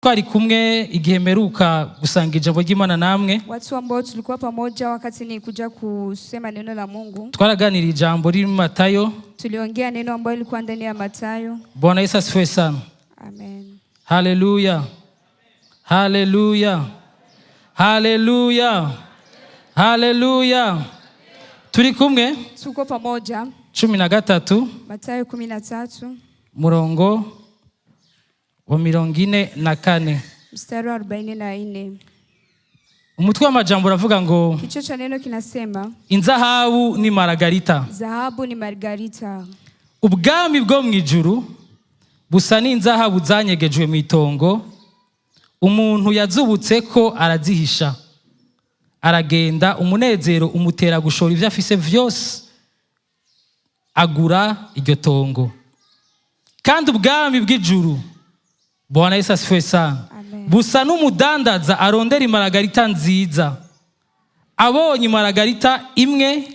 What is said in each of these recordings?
Twari kumwe igihe mperuka gusanga ijambo ry'Imana namwe. Watu ambao tulikuwa pamoja wakati ni kuja kusema neno la Mungu. Twaraganira ijambo riri mu Matayo. Tuliongea neno ambayo ilikuwa ndani ya Mathayo. Bwana Yesu asifiwe sana. Amen. Haleluya, haleluya, haleluya, haleluya! Turi kumwe. Tuko pamoja. 13. Mathayo 13. Murongo wa 44. Mstari wa 44. Umutwe w'amajambo uravuga ngo Kichwa cha neno kinasema inzahabu ni maragarita. Dhahabu ni margarita. Ubwami bwo mu ijuru busa n'inzahabu zanyegejwe mu itongo, umuntu yazubutse ko arazihisha, aragenda, umunezero umutera gushora ibyo afise vyose, agura iryo tongo. Kandi ubwami bw'ijuru, Bwana Yesu asifiwe sana, Amen. busa n'umudandaza arondera imaragarita nziza. Abonye imaragarita imwe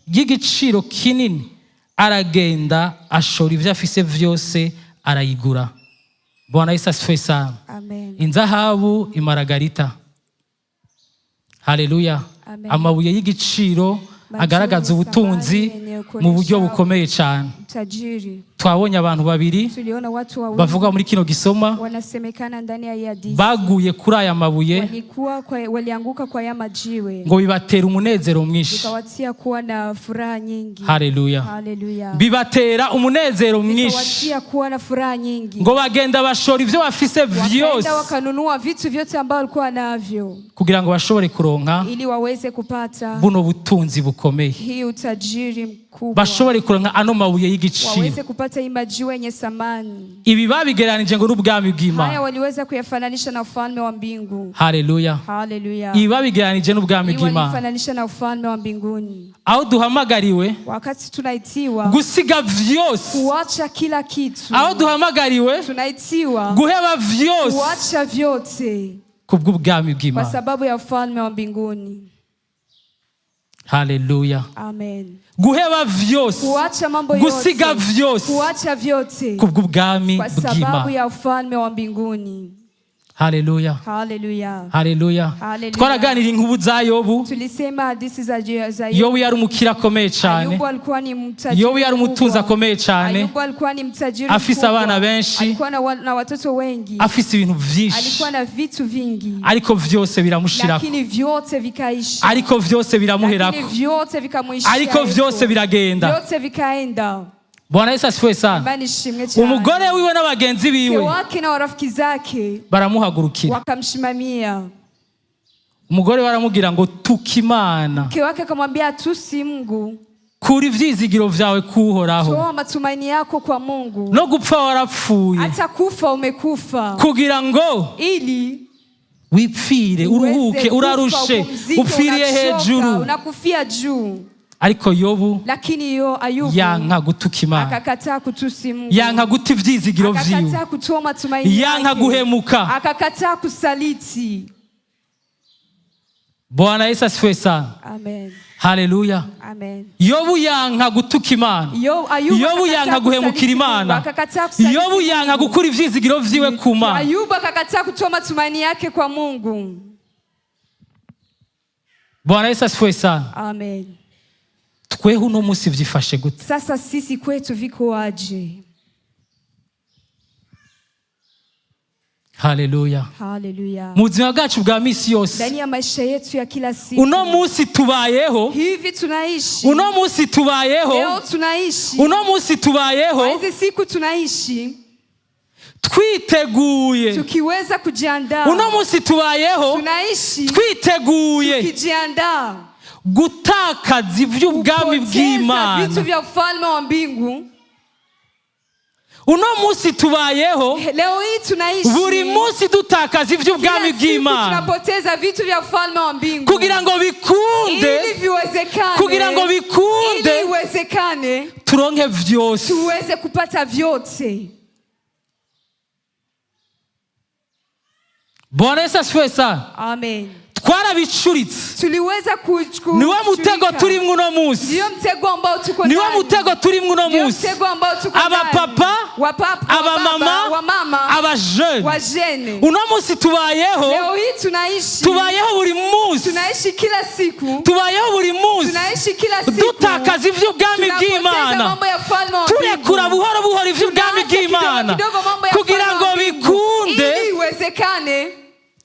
y'igiciro kinini, aragenda ashora ibyo afise vyose, arayigura. Bwana Yesu asifiwe sana. Amen. Inzahabu, imaragarita, haleluya! Amen. Amabuye y'igiciro agaragaza ubutunzi mu buryo bukomeye cyane. Utajiri. Twabonye abantu babiri Tuliona watu wawili bavuga muri kino gisoma wanasemekana ndani ya hii hadithi. baguye kuri aya mabuye. Walianguka kwa ya majiwe. Ngo bibatera umunezero mwinshi. Vikawatia kuwa na furaha nyingi. Haleluya! Haleluya. Bibatera umunezero mwinshi. Vikawatia kuwa na furaha nyingi. Ngo bagenda bashora ivyo bafise vyose Wakaenda wakanunua vitu vyote ambavyo walikuwa navyo kugira ngo bashobore kuronka ili waweze kupata buno butunzi bukomeye, hii utajiri mkubwa, bashobore kuronka ano mabuye y'igiciro. Waweze kupata hii majiwe yenye thamani. Ibi babigereranije ngo n'ubwami Haya bw'Imana. waliweza kuyafananisha na ufalme wa mbingu. Haleluya! Haleluya! Ibi babigereranije n'ubwami Hii bw'Imana, walifananisha na ufalme wa mbinguni, aho duhamagariwe wakati tunaitiwa gusiga vyose, kuacha kila kitu, aho duhamagariwe tunaitiwa guheba vyose kuacha vyote kubw'ubwami kwa bw'Imana. sababu ya ufalme wa mbinguni. Haleluya! Amen. Guheba vyose, Kuacha mambo yote, gusiga vyose kuacha vyote kubw'ubwami kwa sababu bw'Imana. ya ufalme wa mbinguni. Haleluya! Haleluya. Haleluya! Haleluya. Twaraganira inkuru za Yobu. Tulisema hadithi za Yobu yari umukire akomeye cyane. Ayubu alikuwa ni mtajiri Yobu yari umutunzi mkubwa. akomeye cyane. Ayubu alikuwa ni mtajiri Afise mkubwa. abana benshi. Alikuwa na watoto wengi. Afise ibintu vyinshi. Alikuwa na vitu vingi. Ariko vyose biramushirako. Lakini vyote vikaisha. Ariko vyose biramuherako. Lakini vyote vikamwishia. Ariko vyose biragenda. Vyote vikaenda. Bwana Yesu asifiwe sana. Imana ishimwe cyane. Umugore wiwe n'abagenzi Mke biwe wake na warafiki zake baramuhagurukira. Wakamshimamia. Umugore we aramubwira ngo tuka Imana, Mke wake akamwambia, tusi Mungu, kura ivyizigiro vyawe kuhoraho, toa matumaini yako kwa Mungu, no gupfa warapfuye, hata kufa umekufa, kugira ngo ili wipfire uweze uruhuke, kufa, urarushe, upumzike, upfiriye unachoka, hejuru. Unakufia juu. Ariko Yobu Lakini yo Ayubu yanka gutuka Imana, akakataa kutusi Mungu, yanka guta ivyizigiro vyiwe, akakataa kutoa matumaini yanka yake, guhemuka. Akakataa kusaliti. Bwana Yesu asifiwe sana. Amen. Haleluya! Amen. Yobu yanka gutuka Imana. Ayubu Yobu akakataa yanka guhemukira kusaliti Mungu, Imana. akakataa kusaliti Yobu yanka Mungu. gukura ivyizigiro vyiwe ku Mana. Ayubu akakataa kutoa matumaini yake kwa Mungu. Bwana Yesu asifiwe sana. Amen. Tweho uno munsi vyifashe gute? Sasa sisi kwetu viko aje? Haleluya! Haleluya. Mu buzima bwacu bwa misi yose, Ndani ya maisha yetu ya kila siku, uno munsi tubayeho, hivi tunaishi, uno munsi tubayeho, leo tunaishi, uno munsi tubayeho kwa hizi siku tunaishi twiteguye, tukiweza kujiandaa, uno munsi tubayeho tunaishi twiteguye tukijiandaa gutakaza ivy'ubwami kupoteza vitu bw'Imana. Vya ufalme wa mbingu. Uno munsi tubayeho Leo hii tunaishi buri munsi dutakaza ivy'ubwami kila siku bw'Imana tunapoteza vitu vya ufalme wa mbingu kugira ngo bikunde, ili viwezekane, kugira ngo bikunde ili iwezekane turonke vyose. Tuweze kupata vyote. Bwana Yesu asifiwe sana. Amen. Twarabicuritse. Tuliweza Niwo mutego kuchurika. turimwo uno munsi. Ndiyo mtego ambao tuko Niwo ndani. mutego turimwo uno Ndiyo munsi. mtego ambao tuko ndani. Abapapa, Wapapa, abamama, wababa, wamama, abajene, wajene. uno munsi tubayeho, Leo hii tunaishi, tubayeho buri munsi, tunaishi kila siku, tubayeho buri munsi tunaishi kila siku dutakaza ivy'ubwami tunapoteza bw'Imana, mambo ya ufalme wa turekura mbingu. buhoro buhoro ivy'ubwami Tunaacha kidogo bw'Imana kidogo mambo ya kugira ufalme ngo wa mbingu, bikunde ili iwezekane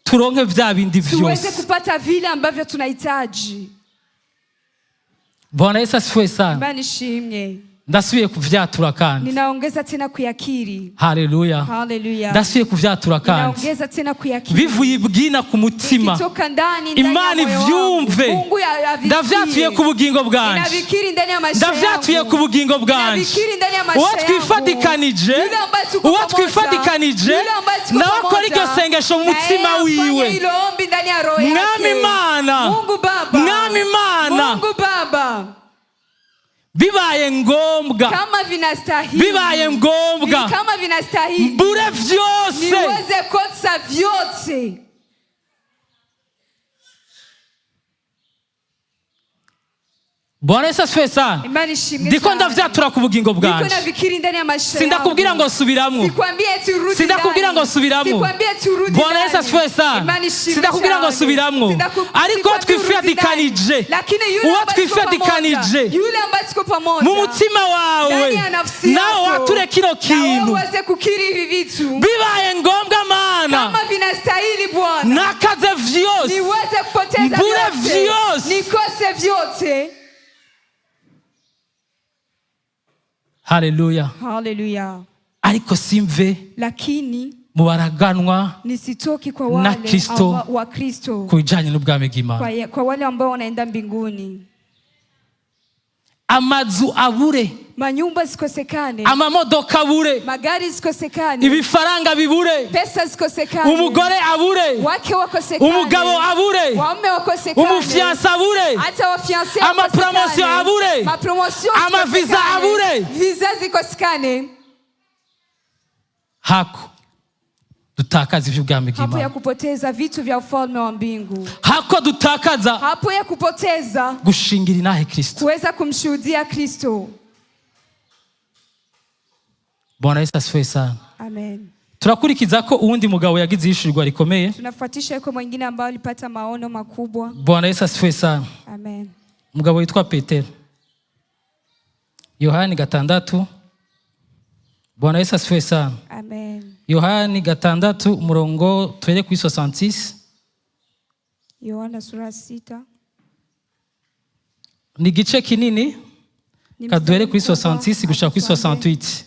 turonke vya bindi tuweze vyose. kupata vile ambavyo tunahitaji. Bwana Yesu asifiwe sana. Imani ishimwe. Ndasubiye kuvyatura kandi. Ninaongeza tena kuyakiri. Haleluya. Haleluya. Ndasubiye kuvyatura kandi, Ninaongeza tena kuyakiri. bivuye ibwina ku mutima. Ikitoka ndani ndani ya Imana moyo wangu. ivyumve. Mungu avikie. Ndavyatuye ku bugingo bwanje. Ninavikiri ndani ya maisha Ndavyatuye yangu. ku bugingo bwanje. Ninavikiri ndani ya maisha Uwo yangu. twifadikanije, Yule ambaye tuko uwo pamoja. twifadikanije, Yule ambaye tuko nawe akora pamoja. iryo sengesho mu Na mutima yeye afanye wiwe. hilo ombi ndani ya roho Mwami yake. Imana, Mungu Baba. Mwami Imana, Mungu Baba. bibaye ngombwa, Kama vinastahili. bibaye ngombwa, Kama vinastahili. mbure vyose, Niweze kosa vyote. Bwana Yesu asifiwe sana. Imani ishimwe Ndiko sana. ndavyatura ku bugingo Niko bwanje. navikiri ndani ya maisha Sindakubwira yangu. ngo subiramwo. Sikwambie eti urudi Sindakubwira ndani. ngo subiramwo. Sikwambie eti urudi Bwana Yesu ndani. asifiwe sana. Imani ishimwe Sindakubwira ngo cyane. subiramwo. Ariko Sikwambie urudi ndani. twifadikanije, Lakini yule uwo ambaye tuko pamoja, twifadikanije yule ambaye tuko pamoja, mu mutima wawe, ndani ya nafsi nawe yako, wature kino na wewe kintu. uweze kukiri hivi vitu Bibaye ngombwa Mana, kama vinastahili Bwana, nakaze vyose, niweze kupoteza mbure vyote, vyose. nikose vyote. Haleluya. Haleluya. Ariko simve Lakini mu baraganwa nisitoki kwa na wale Kristo wa Kristo, ku bijanye n'ubwami bw'Imana. kwa wale ambao wanaenda mbinguni. Amazu abure, Manyumba zikosekane, amamodoka abure, magari zikosekane, ibifaranga bibure, pesa zikosekane, umugore abure, wake wakosekane, umugabo abure, waume wakosekane, umufiyanse abure, hata wafiance amapromosio abure, mapromosio amaviza zikosekane, abure. visa zikosekane. Hako dutakaza ivy'ubwami Hapo ya bw'Imana, kupoteza vitu vya ufalme wa mbingu, hako dutakaza hapo ya kupoteza gushingira inahe Kristo. kuweza kumshuhudia Kristo. Bwana Yesu asifiwe sana. Amen. Turakurikiza ko uwundi mugabo yagize ishurirwa rikomeye. Tunafuatisha yuko mwingine ambao alipata maono makubwa. Bwana Yesu asifiwe sana. Amen. Umugabo witwa Petero, Yohani 6. Bwana Yesu asifiwe sana. Amen. Yohani 6 umurongo tuhere kuri 66. Yohana sura 6. Ni igice kinini, Ni kaduhere kuri mstari mkubwa, 66 gushika kuri atuambie 68.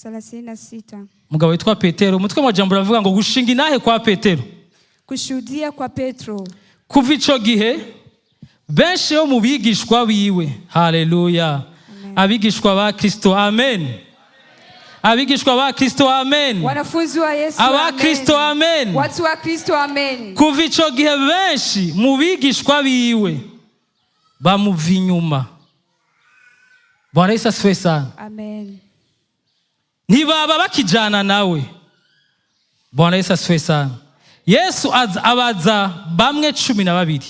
36. Umugabo witwa Petero, umutwe w'amajambo uravuga ngo gushinga inahe kwa Petero. Kushuhudia kwa Petro. Kuva ico gihe benshi bo mu bigishwa biwe, haleluya, abigishwa ba Kristo, amen, abigishwa ba Kristo, amen, Wanafunzi wa Yesu. aba Amen. Kristo, amen. Watu wa Kristo, amen. Kuva ico gihe benshi mu bigishwa biwe bamuva inyuma. Bwana Yesu asifiwe sana. Amen. Ntibaba bakijana nawe. Bwana Yesu asifiwe sana. Yesu abaza bamwe 12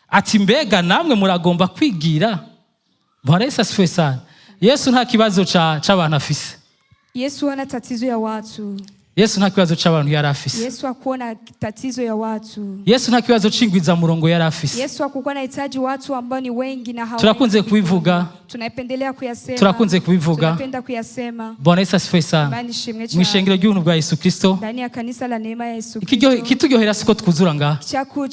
ati mbega namwe muragomba kwigira? Bwana Yesu asifiwe sana. Yesu nta kibazo c'abantu afise. Yesu hana tatizo ya watu. Yesu nta kibazo c'abantu yari afise. Yesu hakuwa na tatizo ya watu. Yesu nta kibazo c'ingwizamurongo yari afise. Yesu hakuwa anahitaji watu ambao ni wengi na hawa. Turakunze kubivuga. Tunaipendelea kuyasema. Turakunze kubivuga. Tunapenda kuyasema. Bwana Yesu asifiwe sana. Imani ishimwe Mu cyane. ishengero ry'ubuntu bwa Yesu Kristo, Ndani ya kanisa la neema ya Yesu Kristo. ikituryohera siko twuzura ngaha.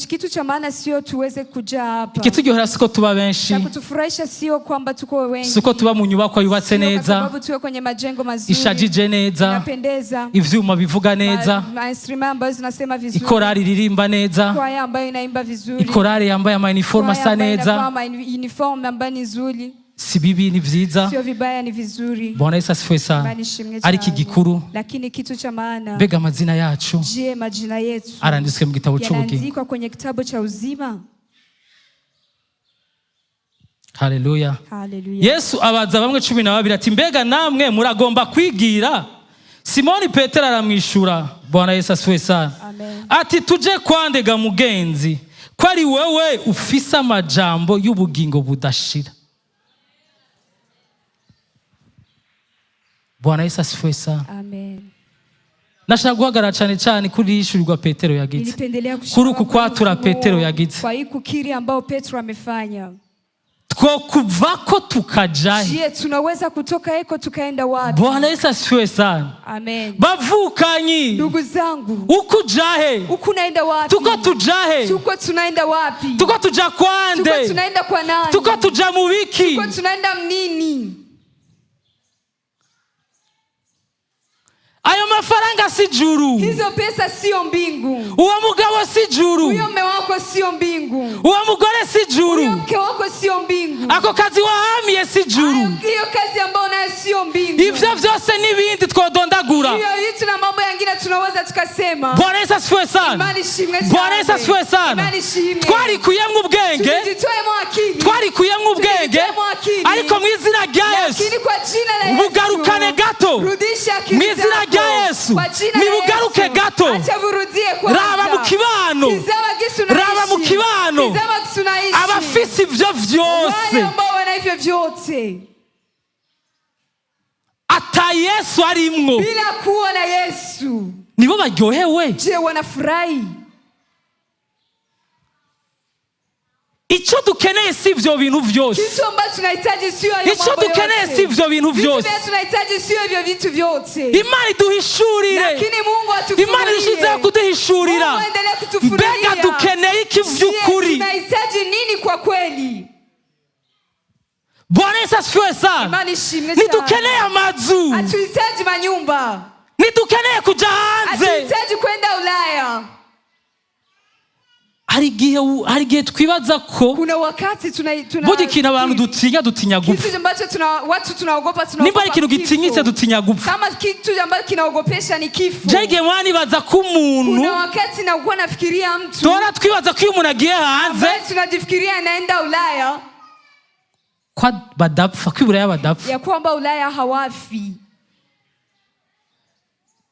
Kitu cha maana sio tuweze kujaa hapa. Ikituryohera siko tuba benshi, Cha kutufurahisha sio kwamba tuko wengi. siko tuba mu nyubakwa yubatse Sio kwa neza, sababu tuwe kwenye majengo mazuri. ishajije neza, Inapendeza. ivyuma bivuga neza, Ma instrument ambazo zinasema vizuri. ikorari ririmba neza, Kwaya ambayo inaimba vizuri. ikorari yambaye ama uniforme Kwaya asa ambayo neza. inavaa ma uniform ambayo ni nzuri. Si bibi, ni vyiza. Sio vibaya, ni vizuri. Bwana Yesu asifiwe sana. Imani ishimwe Ariko cyane. igikuru, Lakini kitu cha maana, mbega amazina yacu je, majina yetu aranditswe mu gitabo c'ubugingo? yanaandikwa kwenye kitabu cha uzima? Haleluya. Haleluya. Yesu abaza bamwe 12 ati mbega namwe muragomba kwigira? Simoni Petero aramwishura. Bwana Yesu asifiwe sana. Amen. Ati tuje kwandega mugenzi, Ko ari wewe ufise amajambo y'ubugingo budashira. Bwana Yesu asifiwe sana. Amen. Nashaka guhagarara cyane cyane kuri ishurirwa Petero yagize, Nilipendelea kuri kushika uku kwatura Petero yagize. kwa hii kukiri ambao Petro amefanya. Twokuvako tukajahe? Je, tunaweza kutoka eko tukaenda wapi? Bwana Yesu asifiwe sana. Amen. Bavukanyi, Ndugu zangu, uko ujahe? huku unaenda wapi? Tuko tujahe? Tuko tunaenda wapi? Tuko tuja Tuko kwande? tunaenda kwa nani? Tuko tuja mu biki? Tuko tunaenda mnini? Ayo mafaranga si juru. Hizo pesa sio mbingu. Uwo mugabo si juru. Huyo mume wako sio mbingu. Uwo mugore si juru. Huyo mke wako sio mbingu. Ako kazi wahamiye si juru. Hiyo kazi ambayo unayo sio mbingu. Ivyo vyose n'ibindi twodondagura. Hiyo vitu na mambo yengine tunaweza tukasema. Bwana Yesu asifiwe sana. Imani ishimwe Bwana Yesu asifiwe sana. Imani ishimwe. Twarikuyemwo ubwenge, Tulijitoemo akili. twarikuyemwo ubwenge, Tulijitoemo akili. ariko mu izina rya Yesu Lakini kwa jina la Yesu. bugarukane gato. Rudisha akili Mu izina zako. rya Yesu. Kwa jina la Nibugaruke Yesu. gato. Acha burudie kwanza. Raba mu kibano. Tizama gisi unaishi. Raba mu kibano. Tizama gisi unaishi. Abafise ivyo vyose Wale ambao wana hivyo vyote ata Yesu arimwo, bila kuwa na Yesu, nibo baryohewe. je, wanafurahi? Icyo dukeneye si ivyo bintu vyose. Kitu ambacho tunahitaji sio hayo Icyo mambo dukeneye yote. si ivyo bintu Vitu vyose. vya tunahitaji sio hivyo vitu vyote. Imana iduhishurire, Lakini Mungu atufunulie. Imana irushizeho kuduhishurira. Mungu aendelee kutufunulia. Mbega dukeneye iki Je, vy'ukuri? tunahitaji nini kwa kweli? Bwana Yesu asifiwe sana. Imani ishimwe sana. Ntidukeneye amazu, Hatuhitaji manyumba. ntidukeneye kuja hanze. Hatuhitaji kwenda Ulaya. Hari igihe twibaza ko Kuna wakati tuna burya ikintu abantu dutinya, dutinya gupfa. kitu ambacho tuna watu tunaogopa, Nimba tunaogopa ari ikintu kifo. gitinyitse, dutinya gupfa. Kama kitu ambacho kinaogopesha ni kifo. Je, igihe mwana nibaza ko umuntu, Kuna wakati nakuwa nafikiria mtu duhora twibaza ko iyo umuntu agiye hanze ambaye tunajifikiria anaenda Ulaya ko badapfa, ko iburaya badapfa. ya kwamba Ulaya hawafi.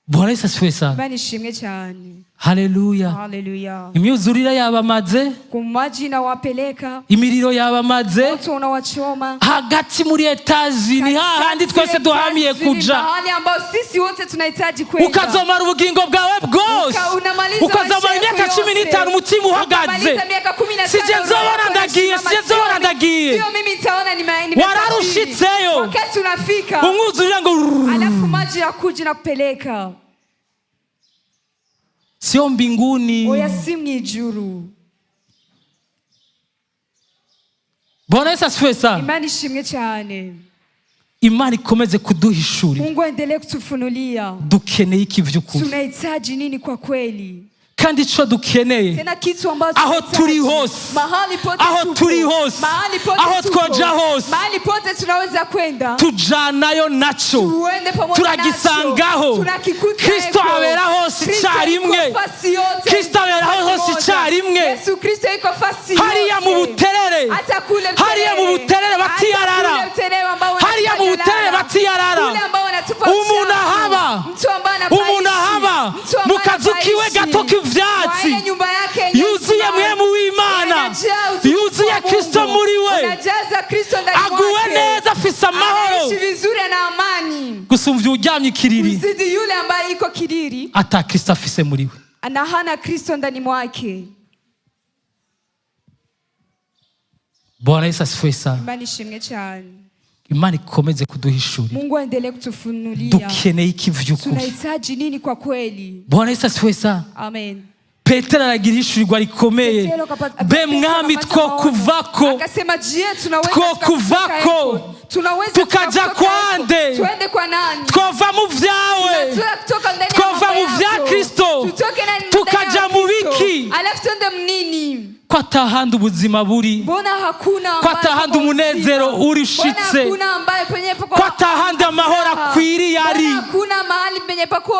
Bwana Yesu asifiwe sana. Imani ishimwe cyane. Haleluya. Haleluya. Imyuzurire yabamaze, Ku maji inawapeleka, imiriro yabamaze, moto unawachoma. hagati muri etaji ni hahandi twese duhamiye kuja, Mahali ambao sisi wote tunahitaji kwenda. ukazomara ubugingo bwawe bwose, Unamaliza ukazomara maisha imyaka yako cumi yote. n'itanu umutima uhagaze. Unamaliza miaka 15 Sije nzobona roho yako ndagiye, inasimama. sije nzobona Sio ndagiye. Sio mimi nitaona nimesafiri. Wararushitseyo. Wakati unafika Umwuzurire ngo rrrr. alafu maji yakuja na kupeleka. Sio mbinguni. Oya si mwijuru. Bwana Yesu asifiwe sana. Imani ishimwe cyane. Imana ikomeze kuduhishurira. Mungu aendelee kutufunulia. Dukeneye iki vy'ukuri? Tunahitaji nini kwa kweli? Kandi ico dukeneye, Tena kitu ambacho aho tunahitaji. turi hose, mahali pote aho tupo. turi hose, mahali pote aho tupo. twoja hose, mahali pote tunaweza kwenda, tujanayo naco, tuende pamoja turagisangaho. nacho. Tunakikuta Kristo eko. abera hose Kristo icyarimwe. iko fasi yote. Kristo abera Fasi hose moja. icyarimwe. Yesu Kristo iko fasi Hariya yote. mu buterere, Hata kule hariya mu buterere batiyarara. Hata kule Buterere ambao Hariya mu wanatupa buterere jalala. batiyarara. Kule ambao wanatupa Umuntu uchafu. ahaba. Mtu ambaye anapaishi. Umuntu ahaba. Mtu ambaye Mu kazu kiwe anapaishi. gato k'ivyatsi. Kwa ile nyumba yake yenye Yuzuye msimamo. mwemu w'Imana, Unajaa utukufu yuzuye wa Mungu. Kristo muri we, Unajaza Kristo ndani aguwe mwake. neza, afise amahoro Anaishi vizuri na amani gusumvya uryamye ikiriri kuzidi yule ambaye iko kiriri ata Kristo afise muri we. na hana Kristo ndani mwake. Bwana Yesu asifiwe sana. Imani ishimwe cyane. Imana ikomeze kuduhishurira. Mungu aendelee kutufunulia. Dukeneye iki vy'ukuri? Tunahitaji nini kwa kweli? Bwana Yesu asifiwe sana. Amen. Petero aragira ishurirwa rikomeye. Petero Be Petero mwami, akapata maono. twokuvako, Akasema, je, tunaweza Twokuvako. tukakutoka huko? Tunaweza Tukaja tukakutoka huko? kwande. Tuende kwa nani? Twova mu vyawe, Tunatoka kutoka ndani ya twova mambo mu vya yako. Kristo, Tutoke ndani ya tukaja mu Kristo. biki? Alafu tuende mnini? Ko atahandi ubuzima buri, Mbona hakuna ko ambaye atahandi pako umunezero uzima? urishitse, Mbona hakuna ambaye penye pako ko atahandi amahoro akwiriye ari. Mbona hakuna mahali penye pako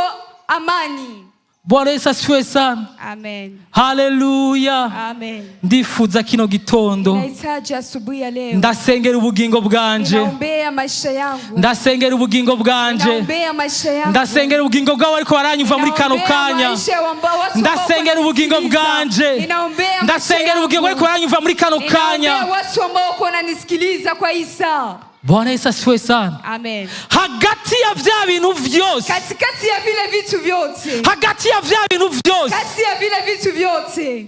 amani? Bwana Yesu asifiwe sana. Amen. Haleluya. Amen. Ndifuza kino gitondo, Nahitaji asubuhi ya leo. ndasengera ubugingo bwanje, Ninaombea maisha yangu. ndasengera ubugingo bwanje, Ninaombea maisha yangu. ndasengera ubugingo bw'abo ariko baranyumva muri kano Ninaombea kanya, maisha ya watu ambao ndasengera ubugingo wananisikiliza. bwanje, Ninaombea maisha maisha Ndasengera ubugingo yangu. ariko baranyumva muri kano Ninaombea kanya. watu ambao wako wananisikiliza kwa hii saa. Bwana Yesu asifiwe sana. Amen. Hagati ya vya bintu vyose, Katikati ya vile vitu vyote, hagati ya vya bintu vyose kati ya vile vitu vyote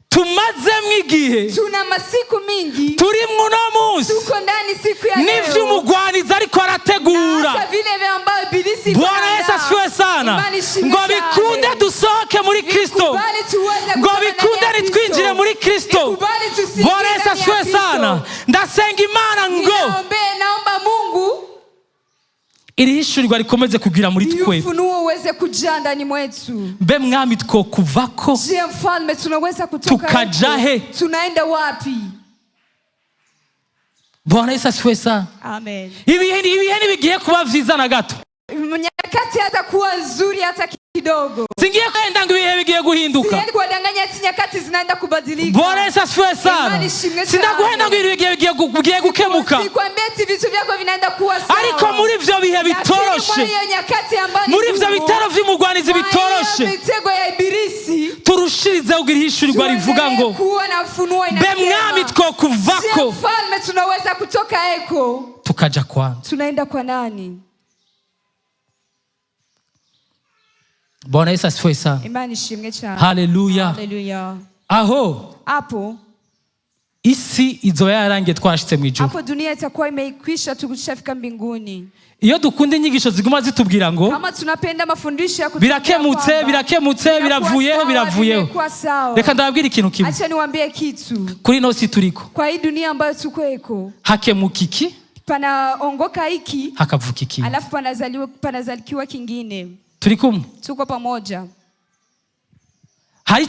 tumazemwo igihe, tuna masiku mingi turimwo uno munsi, tuko ndani siku ya leo, n'ivy'umugwanizi ariko arategura, hata vile vya ambayo ibilisi iko Bwana Yesu anaandaa. asifiwe sana, Imani ishimwe ngo cyane. bikunde dusohoke muri Kristo, Vikubali tuweze ngo kutoka ndani bikunde ya nitwinjire Kristo. muri Kristo. Vikubali tusiingie Bwana Yesu ndani ya asifiwe Kristo. sana. Ndasenga Imana ngo Ninaombe, naomba Mungu iri hishurirwa rikomeze kugira muri ili twe. ufunuo uweze kujaa ndani mwetu. Mbe mwami, twokuvako Je, mfalme, tunaweza kutoka tukaja huko? he? Tunaenda wapi? Bwana Yesu asifiwe sana. Amen. Ibihe ibihe ntibigiye kuba vyiza na gato. Nyakati hata kuwa nzuri hata kidogo. Singiye kwenda ngo ibihe bigiye guhinduka. Siendi kuwadanganya ati nyakati zinaenda kubadilika. Bwana Yesu asifiwe sana. Imana ishimwe Sindaguhenda ngo cyane. ibintu bigiye gukemuka, Sikwambia eti vitu vyako vinaenda kuwa sawa. ariko muri ivyo bihe Lakini bitoroshe, mwa hiyo nyakati ambayo ni muri ivyo ngumu, bitero vy'umugwanizi mwa hiyo bitoroshe, mitego ya ibilisi, turushirizeho kugira ihishurirwa rivuga tuendelee ngo kuwa na ufunuo mbe inasema, mwami, je, twokuvako mfalme, tunaweza kutoka eko tukaja kwanza? Tunaenda kwa nani? Bwana Yesu asifiwe sana. Imani ishimwe cyane. Haleluya. Haleluya. Aho Hapo isi izoba yarangiye twashitse mu ijuru. hapo dunia itakuwa imeikwisha tukishafika mbinguni. Iyo dukunda inyigisho ziguma zitubwira ngo Kama tunapenda mafundisho ya kutuambia birakemutse, kwamba birakemutse, vinakuwa biravuyeho, sawa, biravuyeho, vimekuwa sawa. reka ndababwira ikintu kimwe. Acha niwaambie kitu. Kuri ino si turiko, Kwa hii dunia ambayo tuko eko, hakemuka iki, panaongoka hiki hakavuka ikindi. alafu panazalikiwa kingine. Turi kumwe? Tuko pamoja? Hari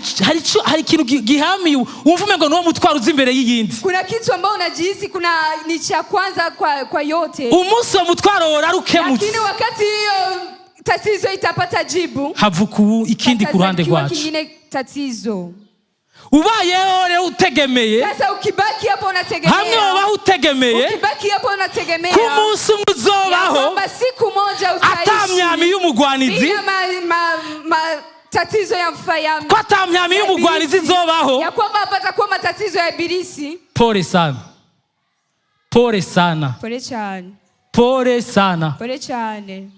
hari ikintu gihamiye wumva umengo niwo mutwaro uza imbere y'iyindi. Kuna kitu ambao unajihisi kuna ni cha kwanza kwa yote, Umunsi uwo mutwaro wora ukemutse, lakini wakati hiyo tatizo itapata jibu, havuka ubu ikindi ku ruhande patazalikiwa rwacu. kingine tatizo. Ubayeho rero utegemeye, Sasa ukibaki hapo unategemea, hamwe wobaho utegemeye ukibaki hapo unategemea ko umunsi umwe ya uzobaho kwamba siku moja ata myami utaishi y'umugwanizi, bila tatizo ya ya ko ata myami y'umugwanizi izobaho, ya kwamba hapatakuwa matatizo ya ibilisi. Pole sana, pole sana. Pole cyane. Pole sana. Pole cyane.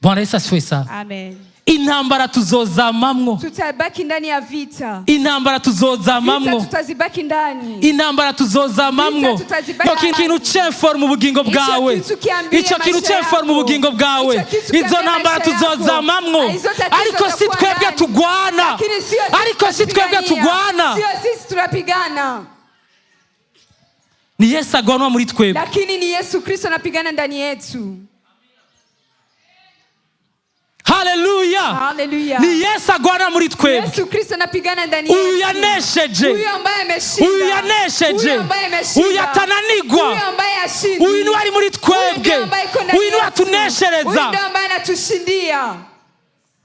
Bwana Yesu asifiwe sana. Amen. Intambara tuzozamamwo. Tutabaki ndani ya vita. Intambara Vita tuzozamamwo. tutazibaki ndani. Intambara tuzozamamwo. Vita tutazibaki. Icyo kintu c'informe ubugingo Icyo bwawe, kintu kiambie icyo kintu maisha c'informe yako. ubugingo bwawe. Icyo kintu Izo kiambie ntambara maisha yako. tuzozamamwo, Izo tatizo ariko si tutakuwa twebwe ndani. tugwana, Lakini sio sisi ariko si twebwe tunapigania. tugwana, Sio sisi tunapigana, ni Yesu agwanwa muri twebwe. Lakini ni Yesu Kristo anapigana ndani yetu. Haleluya. Haleluya. Ni Yesu agwana muri twebwe. Yesu Kristo anapigana ndani Uyu yetu. yanesheje, Huyu ambaye ameshinda. uyu yanesheje, Huyu ambaye ameshinda. uyu atananigwa, Huyu ambaye hashindi. uyu niwe ari muri Huyu ndiye twebwe, ambaye iko ndani uyu niwe yetu. atuneshereza. Huyu ndiye ambaye anatushindia.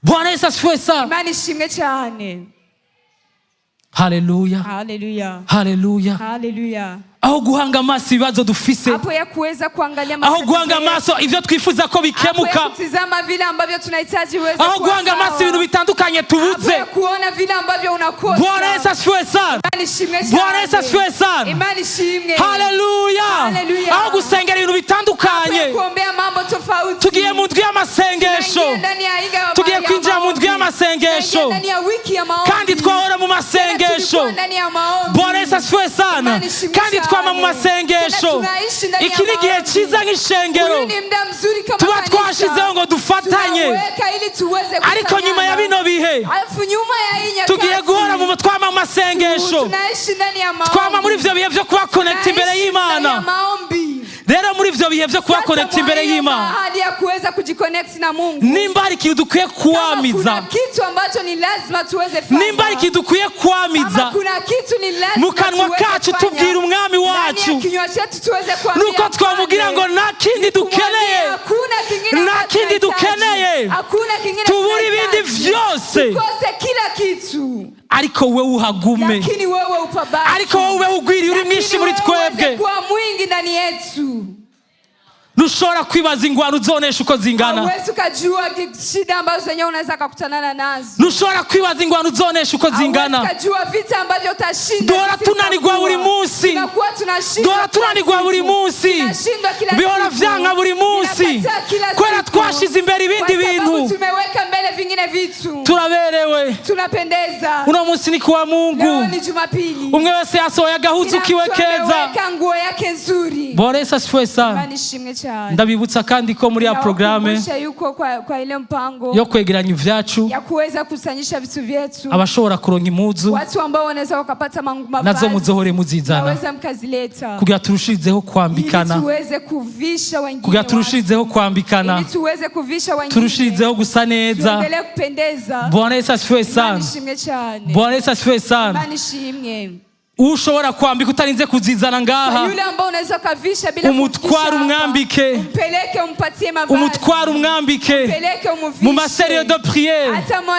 Bwana Yesu asifiwe sana. Imana ishimwe cyane. Haleluya. Haleluya. Haleluya. Haleluya. Aho guhanga amaso ibibazo dufise, Hapo ya kuweza kuangalia aho matatizo guhanga yetu. amaso ivyo twifuza ko Hapo ya bikemuka, kutizama vile ambavyo tunahitaji uweze aho kuwa guhanga sawa. amaso ibintu bitandukanye Hapo tubuze. ya kuona vile ambavyo unakosa. Bwana Yesu asifiwe sana. Imana ishimwe Bwana Yesu cyane. asifiwe sana. Imana ishimwe. Haleluya. Haleluya. Aho gusengera ibintu Hapo ya bitandukanye, kuombea mambo tofauti. tugiye mu ndwi y'amasengesho. Tunaingia ndani ya inga ya Tugiye ya kwinjira mu ndwi maombi. y'amasengesho. Tunaingia ndani ya wiki ya maombi. Kandi twahora mu Tena masengesho. tulikuwa ndani ya maombi. Bwana Yesu asifiwe sana. Imana ishimwe Kandi cyane. twama mu masengesho. Tena tunaishi ndani ya Iki ni igihe maombi. cyiza nk'ishengero Huyu ni muda mzuri kama tuba kanisa. twashizeho ngo dufatanye, Tunaweka ili tuweze ariko nyuma ya kusanyana. bino bihe Alafu nyuma ya hii nyakati tugiye guhora mu twama mu masengesho, tunaishi ndani ya maombi. twama muri ivyo bihe vyo kuba connect imbere Tunaishi ndani ya y'Imana. maombi. Rero muri ivyo bihe vyo kuba Sasa connect mwa imbere hiyo y'Imana, mahali ya kuweza kujiconnect na Mungu. nimba hari ikintu dukwiye Kama kuna kwamiza, kitu ambacho ni lazima tuweze fanya. nimba hari ikintu dukwiye kwamiza Kama kuna kitu ni lazima mu kanwa tuweze kacu fanya. tubwira umwami Ndani ya wacu, kinywa chetu tuweze kuambia nuko twamubwira ngo mfalme. nta kindi dukeneye, Kumwambia hakuna kingine nta ambacho kindi tunahitaji. dukeneye, Hakuna kingine tubura ibindi tunahitaji. vyose, Tukose kila kitu, ariko wewe uhagume, lakini wewe upabaki, ariko wowe ugwiriye uri Lakini mwinshi muri wewe uweze twebwe. kuwa mwingi ndani yetu. Ntushobora kwibaza ingwano uzonesha uko zingana. Hauwezi ukajua shida ambazo zenyewe unaweza kukutanana nazo. Ntushobora kwibaza ingwano uzonesha uko Hauwezi zingana. ukajua vita ambavyo utashinda. Duhora jinsi tunanirwa itakuwa. Buri munsi. Tunakuwa tunashindwa Duhora kila tunanirwa siku. Buri munsi. Tunashindwa kila Bihora siku. vyanka buri munsi Vinakataa kila kubera siku. twashize imbere ibindi Kwa sababu bintu. tumeweka mbele vingine vitu. Turaberewe. Tunapendeza. Uno munsi ni kuwa Leo Mungu. ni Jumapili. Umwe wese yasohoye agahuzu Kila kiwe mtu keza. ameweka nguo yake nzuri. Bwana Yesu asifiwe sana. Imana ishimwe cyane. Ndabibutsa kandi ko muri ya programme Nawakumbusha yuko kwa ile mpango yo kwegeranya ivyacu, ya kuweza kusanyisha vitu vyetu, abashobora kuronka impuzu watu ambao wanaweza wakapata nazo mavazi muzohore muzizana naweza mkazileta kugira turushirizeho ili kwambikana, tuweze kuvisha wengine kugira watu. turushirizeho kwambikana, Ili tuweze kuvisha wengine, turushirizeho gusa neza. tuendelee kupendeza. Bwana Yesu asifiwe Imana sana. ishimwe cyane. Bwana Yesu asifiwe sana. Imana ishimwe. Ushobora kwambika utarinze kuzizana Kwa ngaha, yule ambao unaweza ukavisha bila umutware kufikisha hapa, umwambike, umpeleke umpatie mavazi, umutware umwambike umpeleke umuvishe. Mu ma cellules de prière Hata ma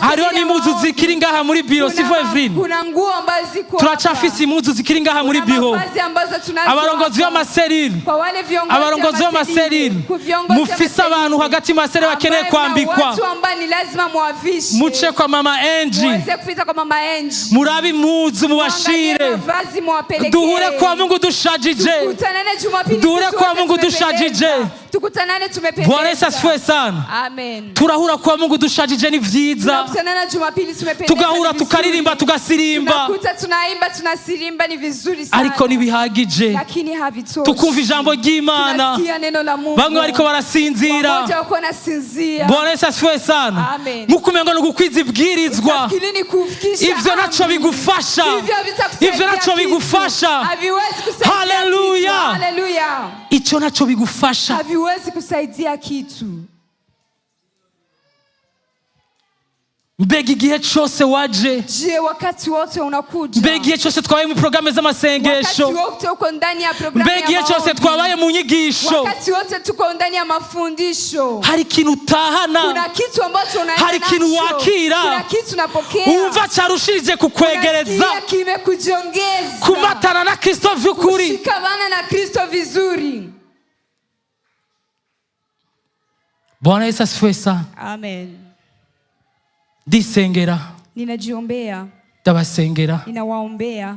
hariho n'impuzu maombi. zikiri ngaha muri biro, Kuna sivyo Evelyn? Kuna nguo ambazo ziko Turacafise hapa. impuzu zikiri ngaha muri Kuna biro. mavazi ambazo tunazo Abarongozi hapa. b'ama cellules, Kwa wale viongozi abarongozi wa b'ama cellules, ma cellules, ku viongozi wa mufise ma cellules, abantu hagati mu ma cellules bakeneye ambaye mna kwambikwa, watu ambao ni lazima muwavishe, muce kwa mama Angie, muweze kufika kwa mama Angie, murabe impuzu Muangalie mubashire. mavazi muwapelekee. Duhure kwa Mungu dushajije. Tukutanane Jumapili Duhure sisi kwa wote Mungu tumependeza. dushajije. Tukutanane tumependeza. Bwana Yesu asifiwe sana. Amen. Turahura kwa Mungu dushajije ni vyiza. Tunakutanana Jumapili tumependeza. Tugahura Ni vizuri. tukaririmba tugasirimba, Tunakuta tunaimba tunasirimba, ni vizuri sana. ariko ntibihagije. Lakini havitoshi. Tukumva ijambo ry'Imana, Tunasikia neno la Mungu. bamwe bariko barasinzira. Wamoja wako wanasinzia. Bwana Yesu asifiwe sana. Amen. Nkuko umengo ni ugukwiza ibwirizwa, Utafikiri ni kufikisha ivyo naco amri. bigufasha, Hivyo havitakusaidia ivyo naco kitu. bigufasha. Haviwezi kusaidia Haleluya. kitu. Haleluya. Ico naco bigufasha. Haviwezi kusaidia kitu. Mbega igihe cose waje, Je, wakati wote unakuja? mbega igihe cose twabaye mu porogaramu Wakati z'amasengesho, wote uko ndani ya programu mbega ya igihe cose maombi. twabaye mu nyigisho, Wakati wote tuko ndani ya mafundisho. Hari ikintu utahana, Kuna kitu ambacho unaenda hari ikintu nacho. wakira, Kuna kitu unapokea. wumva carushirije kukwegereza Unasikia kimekujiongeza. kumatana na Kristo vy'ukuri. Kushikamana na Kristo vizuri. Bwana Yesu asifiwe sana. Amen. Ndisengera, Ninajiombea, ndabasengera, ninawaombea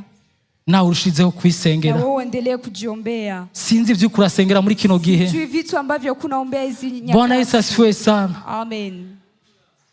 nawe urushizeho na kwisengera. wewe uendelee kujiombea. Sinzi ivy'uko urasengera muri kino gihe. Sijui vitu ambavyo kunaombea hizi Bwana nyakati. Yesu asifiwe sana. Amen.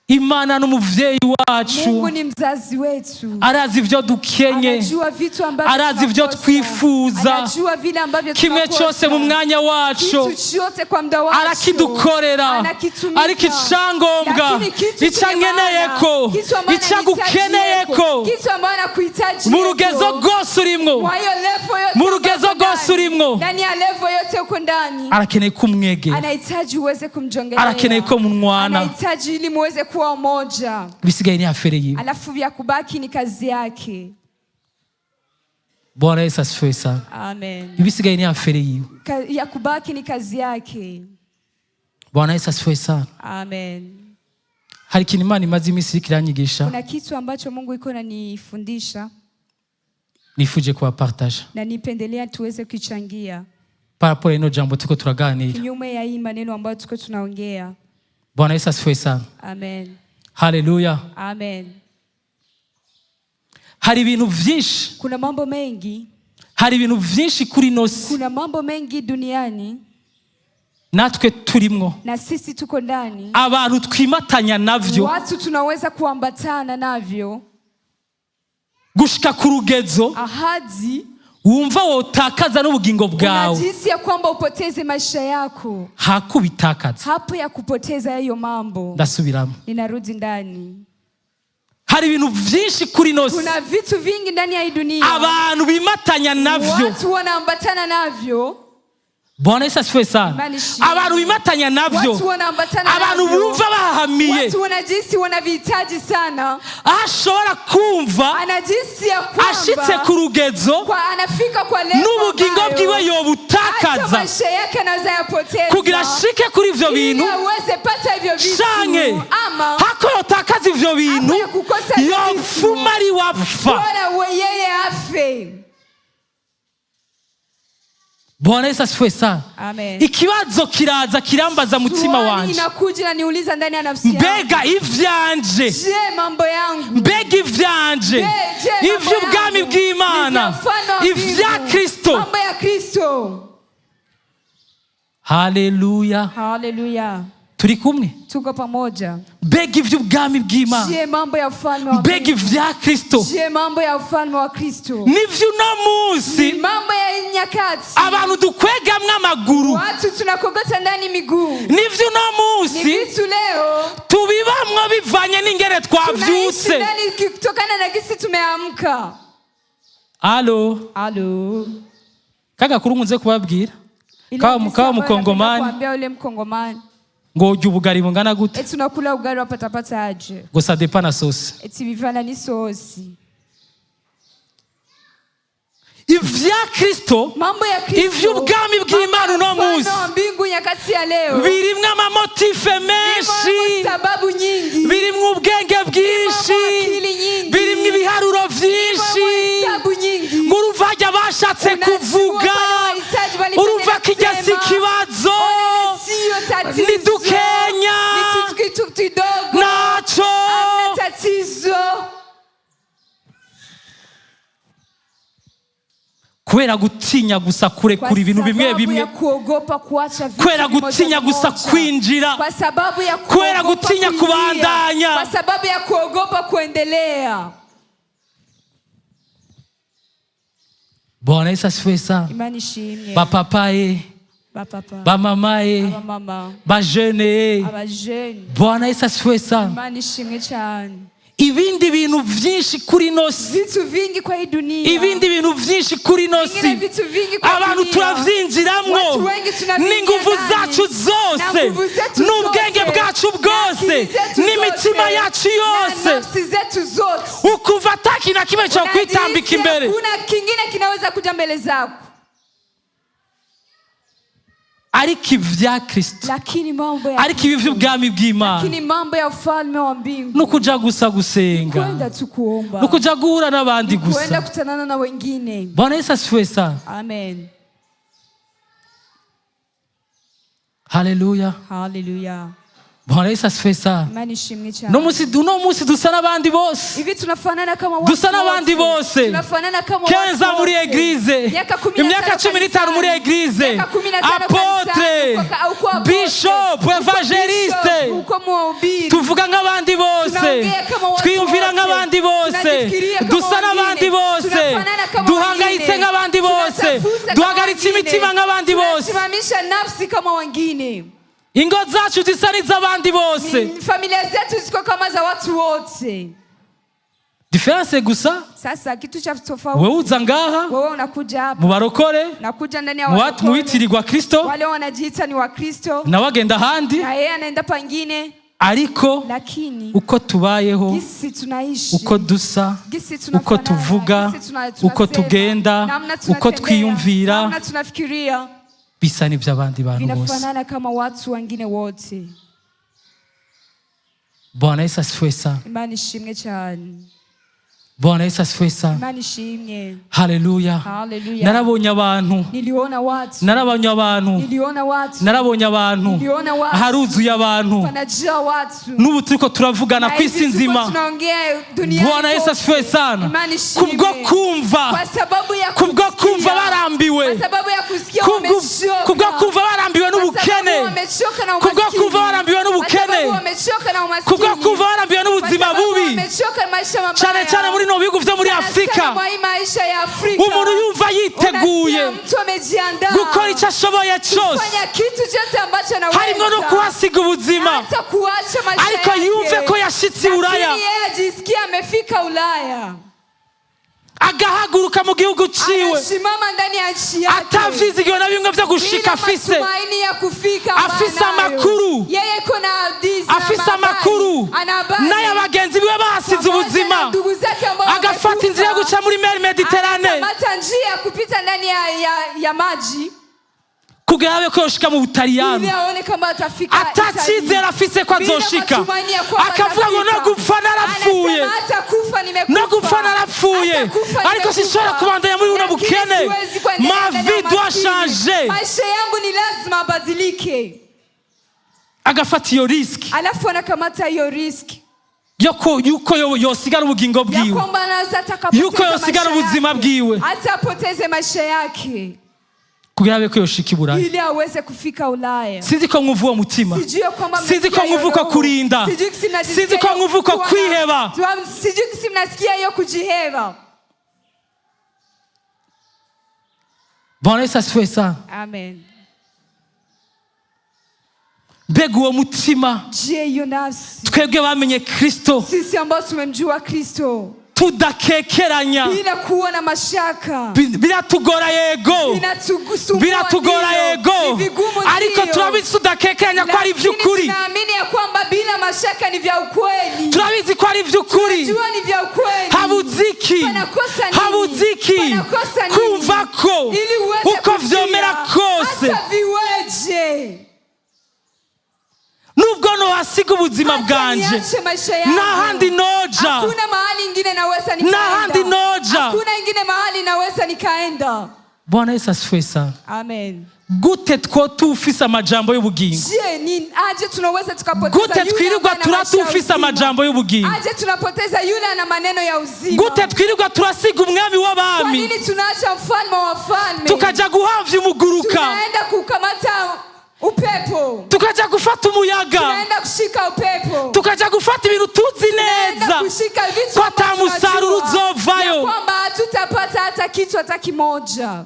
Imana n'umuvyeyi wacu, Mungu ni mzazi wetu. arazi ivyo dukenye, Anajua vitu ambavyo arazi ivyo tunakosa. twifuza. Anajua vile ambavyo Kimwe tunakosa. cose mu mwanya waco Kitu chote kwa muda wacho. arakidukorera. Anakitumika. Ariko icangombwa, Lakini kitu ico chenye maana, ankeneyeko, kitu ambacho ico agukeneyeko, anahitaji, kitu ambacho anakuhitaji mu rugezo rwose urimwo, Kwa hiyo level yote mu rugezo ambayo uko rwose ndani, urimwo, ndani ya level yote uko ndani, arakeneye ko umwegera, anahitaji uweze kumjongelea, arakeneye ko munwana. Anahitaji ili muweze kuwa umoja, Ibisigaye ni affaire yiwe. Alafu vya kubaki ni kazi yake. Bwana Yesu asifiwe sana. Amen. Ibisigaye ni affaire yiwe. Ya kubaki ni kazi yake. Bwana Yesu asifiwe sana. Amen. Hari ikintu Imana imaze iminsi iriko iranyigisha, Kuna kitu ambacho Mungu iko nanifundisha nifuje kubapartaja na nipendelea tuweze kuichangia par rapport ino jambo turiko turaganira. Kinyume ya hii maneno ambayo tuko tunaongea. Bwana Yesu asifiwe sana. Amen. Haleluya. Amen. Hari ibintu vyinshi, Kuna mambo mengi, hari ibintu vyinshi kuri ino si kuna mambo mengi duniani natwe turimwo, na sisi tuko ndani, abantu twimatanya navyo watu tunaweza kuambatana navyo gushika ku rugezo ahadi wumva wotakaza n'ubugingo bwawe unajihisi ya kwamba upoteze maisha yako hakubitakaza. Hapo ya kupoteza hayo mambo. Ndasubiramo. Ninarudi ndani. Hari ibintu vyinshi kuri ino si Kuna vitu vingi ndani ya hii dunia abantu bimatanya navyo. Watu wanaambatana navyo. Bwana Yesu asifiwe sana. Imana ishimwe. Abantu bimatanya navyo, Watu wanaambatana abantu navyo, bumva bahahamiye, watu wanajihisi wanavihitaji sana, aho ashobora kumva anajihisi ya ashitse kwamba ku rugezo kwa anafika kwa level n'ubugingo ambayo bwiwe hata yobutakaza maisha yake anaweza yapoteza kugira ashike kuri ivyo ili bintu, aweze pata hivyo vitu, canke ama hako yotakaza ivyo bintu Hako ya kukosa hivyo vitu. yopfuma ari wapfa. Bora we yeye afe. Bwana Yesu asifiwe sana. Amen. Ikibazo kiraza kirambaza mutima Swali wanje, inakuja na niuliza ndani ya nafsi yangu. Mbega ivyanje, Je, mambo yangu, mbega ivyanje, Je, je, mambo ivy'ubwami yangu, bw'Imana, ni vya ufalme wa ivya mbingu, Kristo. Mambo ya Kristo. Haleluya. Haleluya. Turi kumwe. Tuko pamoja. Mbega ivy'ubwami bw'Imana, Je, mambo ya ufalme wa mbega mbingu. ivya Kristo, Je, mambo ya ufalme wa Kristo. nivyo uno munsi Ni mambo ya nyakati abantu dukwegamwo amaguru, watu tunakogota ndani miguu. Nivyo uno Ni munsi vitu leo tubibamwo bivanye n'ingene tunaishi twavyutse. Ndani kutokana na gisi tumeamka. Alo. Alo. Kagakuru nkunze kubabwira, Ile kawa hadithi kawa ambayo napenda mukongomani kuambia yule mkongomani, ngo urya ubugari bungana gute, eti unakula ugali wapatapata aje, ngo ça dépend na sauce. Eti vivana ni sosi. Ivya Kristo, Mambo ya Kristo, ivy'ubwami bw'Imana uno mambo ya munsi ufalme wa mbingu nyakati ya leo birimwo ama motifs menshi, birimwo sababu nyingi, birimwo ubwenge bwinshi, birimwo akili nyingi, birimwo ibiharuro vyinshi. Birimwo hesabu nyingi. Ngo urumva harya bashatse Unajua kuvuga, pale wahitaji walipendelea urumva kijya si kusema, ikibazo, siyo tatizo, ni dukenya, ni kitu kidogo, naco. Hamna tatizo. Kubera gutinya gusa Kwa kurekura ibintu bimwe sababu bimwe, ya kuogopa kuacha vitu kubera vimoja gutinya gusa vimoja. kwinjira, Kwa sababu ya kubera kuogopa gutinya kuingia. Kubandanya. Kwa sababu ya kuogopa kuendelea. Bwana Yesu asifiwe sana. Imani ishimwe. Bapapa e, Bapapa, bamama e, abamama, bajene e, abajeni. Bwana Yesu asifiwe sana. Imani ishimwe cyane. Ibindi bintu vyinshi kuri ino si, Vitu vingi kwa hii dunia, ibindi bintu vyinshi kuri ino si, vingine vitu vingi kwa abantu dunia. turavyinjiramwo Watu wengi tunavingia n'inguvu ndani. Zacu zose, Na nguvu zetu n'ubwenge zote, bwacu na bwose, akili zetu n'imitima zote, yacu na yose, nafsi zetu zote. Ukuva ata kintu na kimwe cyo kwitambika Unajihisi imbere. hakuna kingine kinaweza kuja mbele zako. Ariko ivya Kristo, Lakini mambo ya ariko ibi vy'ubwami bw'Imana, lakini mambo ya ufalme wa mbingu, nukuja gusa gusenga, kwenda tu kuomba, nukuja guhura n'abandi kwenda gusa. kutanana na wengine. Bwana Yesu asifiwe sana. Amen. Haleluya. Haleluya. Bwana Yesu asifiwe sana. Imani ishimwe cyane. No munsi, uno munsi dusa n'abandi bose. Hivi tunafanana kama watu Dusa n'abandi bose. Tunafanana kama watu 15 muri wote. église, Miaka 15 imyaka 15 muri kanisani. église, Miaka 15 apôtre, kanisani. Uko apôtre, bishop, uko évangéliste, bishop, uko mhubiri. Tuvuga nk'abandi bose, Tunaongea kama watu twiyumvira wote. nk'abandi bose, Tunajifikiria kama dusa wengine. n'abandi bose, Tunafanana kama duhangayitse wengine. nk'abandi bose, Tunatafuta kama duhagaritse wengine. imitima nk'abandi bose, Tunasimamisha nafsi kama wengine. Ingo zacu zisa n'iz'abandi bose. Familia zetu ziko kama za watu wote. Différence gusa, Sasa kitu cha tofauti, wewe uza ngaha wewe unakuja hapa, mu barokore, nakuja ndani ya mu watu walokole, mubitirirwa Kristo, wale wanajiita ni Wakristo, nawe agenda ahandi, na yeye anaenda pangine, ariko lakini uko tubayeho, gisi tunaishi, uko dusa, gisi uko tunafanana, tuvuga, gisi uko tunasema, tugenda, namna uko tunatembea, twiyumvira, namna tunafikiria bisa n'iby'abandi bantu bose. Vinafanana kama watu wengine wote. Bwana Yesu asifiwe sana. Imani ishimwe cyane. Bwana Yesu asifiwe sana. Imani ishimwe. Haleluya. Haleluya. Narabonye abantu, Niliona watu, narabonye abantu, niliona watu, narabonye abantu, niliona watu, haruzuye abantu. Panajaa watu. N'ubu turiko turavugana Na ku isi hivi tuko nzima. tunaongea duniani Bwana Yesu kote. asifiwe sana. Imani ishimwe. Kubwo kumva, Kwa sababu ya kubwo kusikia. kumva barambiwe, Kwa sababu ya kusikia wamechoka. Kubwo kumva barambiwe Kwa sababu n'ubukene, wamechoka na kubwo umaskini. kumva barambiwe n'ubukene, Kwa sababu wamechoka na umaskini. kubwo kumva barambiwe Kwa n'ubuzima sababu bubi, wamechoka na maisha mabaya. Cyane cyane muri bino bihugu byo muri Sana Afurika, sana mwa hii maisha ya Afrika. Umuntu yumva yiteguye Unasikia mtu amejiandaa gukora icyo ashoboye cyose, kufanya kitu chote ambacho anaweza, harimo no kuhasiga ubuzima, hata kuacha maisha ariko yake. yumve ko yashitse i Buraya, Lakini yeye ajisikia amefika Ulaya, agahaguruka mu gihugu ciwe, anasimama ndani ya nchi yake atavyizigiwe na bimwe vyo gushika bila afise, matumaini ya kufika ambayo Afise anayo. amakuru. Yeye kuna hadithi na afise mahabari. amakuru Ana habari. n'aya bagenzi biwe bahasize Pamoja na ubuzima, ndugu zake ambao agafata wamekufa. inzira yo guca muri mer Méditerranée Anakamata njia ya kupita ndani ya maji kugira abe ko yoshika mu Butaliyano, ili aone kama atafika atacizera Italia. afise ko Bila azoshika, matumaini ya kwamba akavuga ngo atafika. no gupfa narapfuye, Anasema hata kufa nimekufa. No gupfa narapfuye. Ndapfuye, Hata kufa ariko nimekufa. sinshobora kubandanya muri buno Lakini bukene. siwezi kuendelea Ma ndani ya vie doit umaskini. changer. Maisha yangu ni lazima abadilike. Agafata iyo risque Alafu anakamata hiyo risk yuko yosigara ubugingo ya bwiwe, kwamba anaweza atakapoteza yuko yosigara maisha ubuzima yake. bwiwe Hata apoteze maisha yake kugira abe ko yoshika i Burayi. Ili aweze kufika Ulaya. Sinzi ko mwumva uwo mutima. Sijui kwamba Sinzi mnasikia ko hiyo mwumva uko roho. kurinda. Sijui kisi mnajisikia Sinzi ko hiyo mwumva uko kuwa na- kwiheba. Sijui kisi mnasikia hiyo kujiheba. Bwana Yesu asifiwe sana. Amen. Mbega uwo mutima, Je, hiyo nafsi, twebwe bamenye Kristo, sisi ambao tumemjua Kristo tudakekeranya, bila kuwa na mashaka, biratugora yego, inatusumbua, biratugora ndiyo, yego, ni vigumu ariko ndiyo. turabizi tudakekeranya ko ari Lakini iby'ukuri. tunaamini ya kwamba bila mashaka ni vya ukweli. Turabizi ko ari iby'ukuri. Jua ni vya ukweli. Habuze iki? Panakosa nini? Habuze iki Panakosa nini? Kumva ko Ili uweze uko kusikia, vyomera kose, hata viweje, nubwo nohasiga ubuzima hata bwanje, niache maisha yangu, n'ahandi noja, hakuna mahali ingine naweza nikaenda. N'ahandi noja. Hakuna ingine mahali naweza nikaenda. Bwana Yesu asifiwe sana. Amen. Gute two tufise amajambo y'ubugingo? Je, ni aje tunaweza tukapoteza Gute yule twirirwa ambaye ana maisha ya turatufise uzima? amajambo y'ubugingo? Aje tunapoteza yule ana maneno ya uzima? Gute twirirwa turasiga umwami Kwa w'abami, nini tunaacha mfalme wa wafalme, tukaja guhamvya umuguruka, tunaenda kukamata upepo, tukaja gufata umuyaga, tunaenda kushika upepo, tukaja gufata ibintu tuzi tunaenda neza kushika vitu ko ata ambavyo musaruro tunajua uzovayo? ya kwamba hatutapata hata kitu hata kimoja.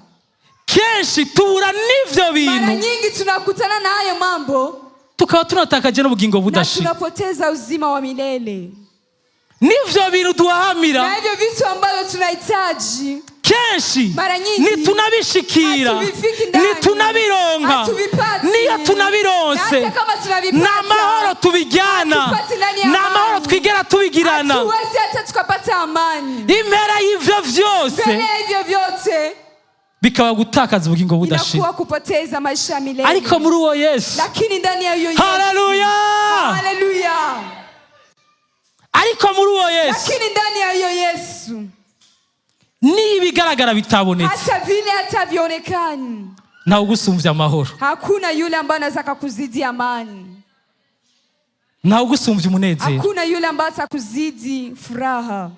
Kenshi tubura n'ivyo Mara bintu, nyingi tunakutana na hayo mambo tukaba tunatakaje n'ubugingo na budashira. tunapoteza uzima wa milele. N'ivyo bintu duhahamira, Na hivyo vitu ambavyo tunahitaji kenshi mara nyingi ntitunabishikira, hatuvifiki ndani, ntitunabironka. hatuvipati. Niyo Na tunabironse, hata kama tunavipata, ni amahoro tubijyana, hatupati ndani ya ni amahoro amani. twigera tubigirana. Hatuwezi hata tukapata amani. Impera y'ivyo vyose Mbele ya hivyo vyote bikaba gutakaza ubugingo budashira. Inakuwa kupoteza maisha ya milele. Ariko muri uwo Yesu, Lakini ndani ya hiyo Yesu, haleluya, haleluya, ariko muri uwo Yesu, lakini ndani ya hiyo Yesu, niyo ibigaragara bitabonetse, hata vile hata vionekani, ntawe ugusumvya amahoro, hakuna yule ambaye anaweza akakuzidi amani, ntawe ugusumvya umunezero. Hakuna yule ambaye atakuzidi furaha.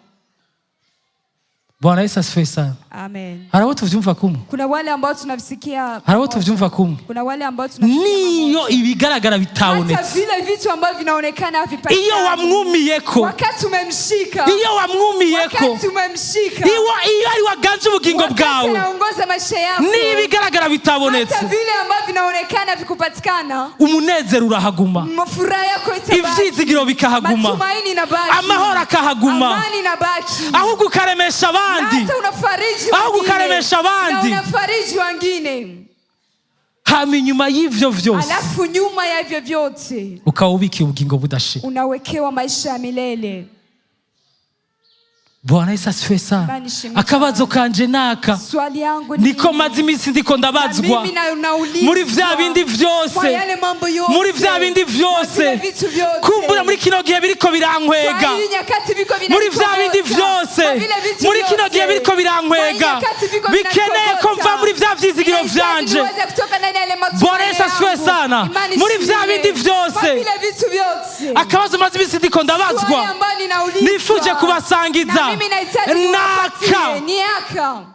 Bwana Yesu asifiwe sana. Amen. Hari abo tuvyumva kumwe? Kuna wale ambao tunavisikia Hari abo tuvyumva kumwe? Kuna wale ambao tunasikia Niyo ibigaragara hata bitabonetse, vile vitu ambavyo vinaonekana havipatikani. Iyo wamwumiyeko, Wakati umemshika, iyo wamwumiyeko, wakati umemshika, iyo ari waganje ubugingo wakati bwawe, anaongoza maisha yako, niyo ibigaragara bitabonetse, hata vile ambavyo vinaonekana vikupatikana, umunezero urahaguma, furaha yako itabaki, ivyizigiro bikahaguma, matumaini inabaki, amahoro akahaguma, amani inabaki, ahubwo ukaremesha na abandi, hata unafariji ahubwo wengine, ukaremesha abandi. Na unafariji wengine. Hama inyuma y'ivyo vyose, Alafu nyuma ya hivyo vyote ukaba ubikiye ubugingo budashira. Unawekewa maisha ya milele. Bwana Yesu asifiwe sana. Imana ishimwe Akabazo kanje naka, Swali yangu ni niko maze iminsi ndiko na ndabazwa mimi naulizwa muri vya bindi kwa vyose, yale mambo yote, muri vya bindi kwa vyose, vile vitu vyote, kumbura muri kino gihe biriko birankwega, kwa hii nyakati viko muri vya bindi vinanikogota, vyose, kwa vile vitu muri kino vyote, gihe biriko kwa hii birankwega, nyakati viko bikeneye ko mva vinanikogota. muri vya vyizigiro Ninahitaji vyanje. niweze kutoka ndani ya yale matumaini Bwana Yesu asifiwe yangu. sana. Imani Muri vya ishimwe. bindi vyose. Kwa vile vitu vyote. Akabazo maze iminsi ndiko ndabazwa, Swali ambayo ninaulizwa, nifuje kubasangiza, na mimi nahitaji niwapatie, naka ni aka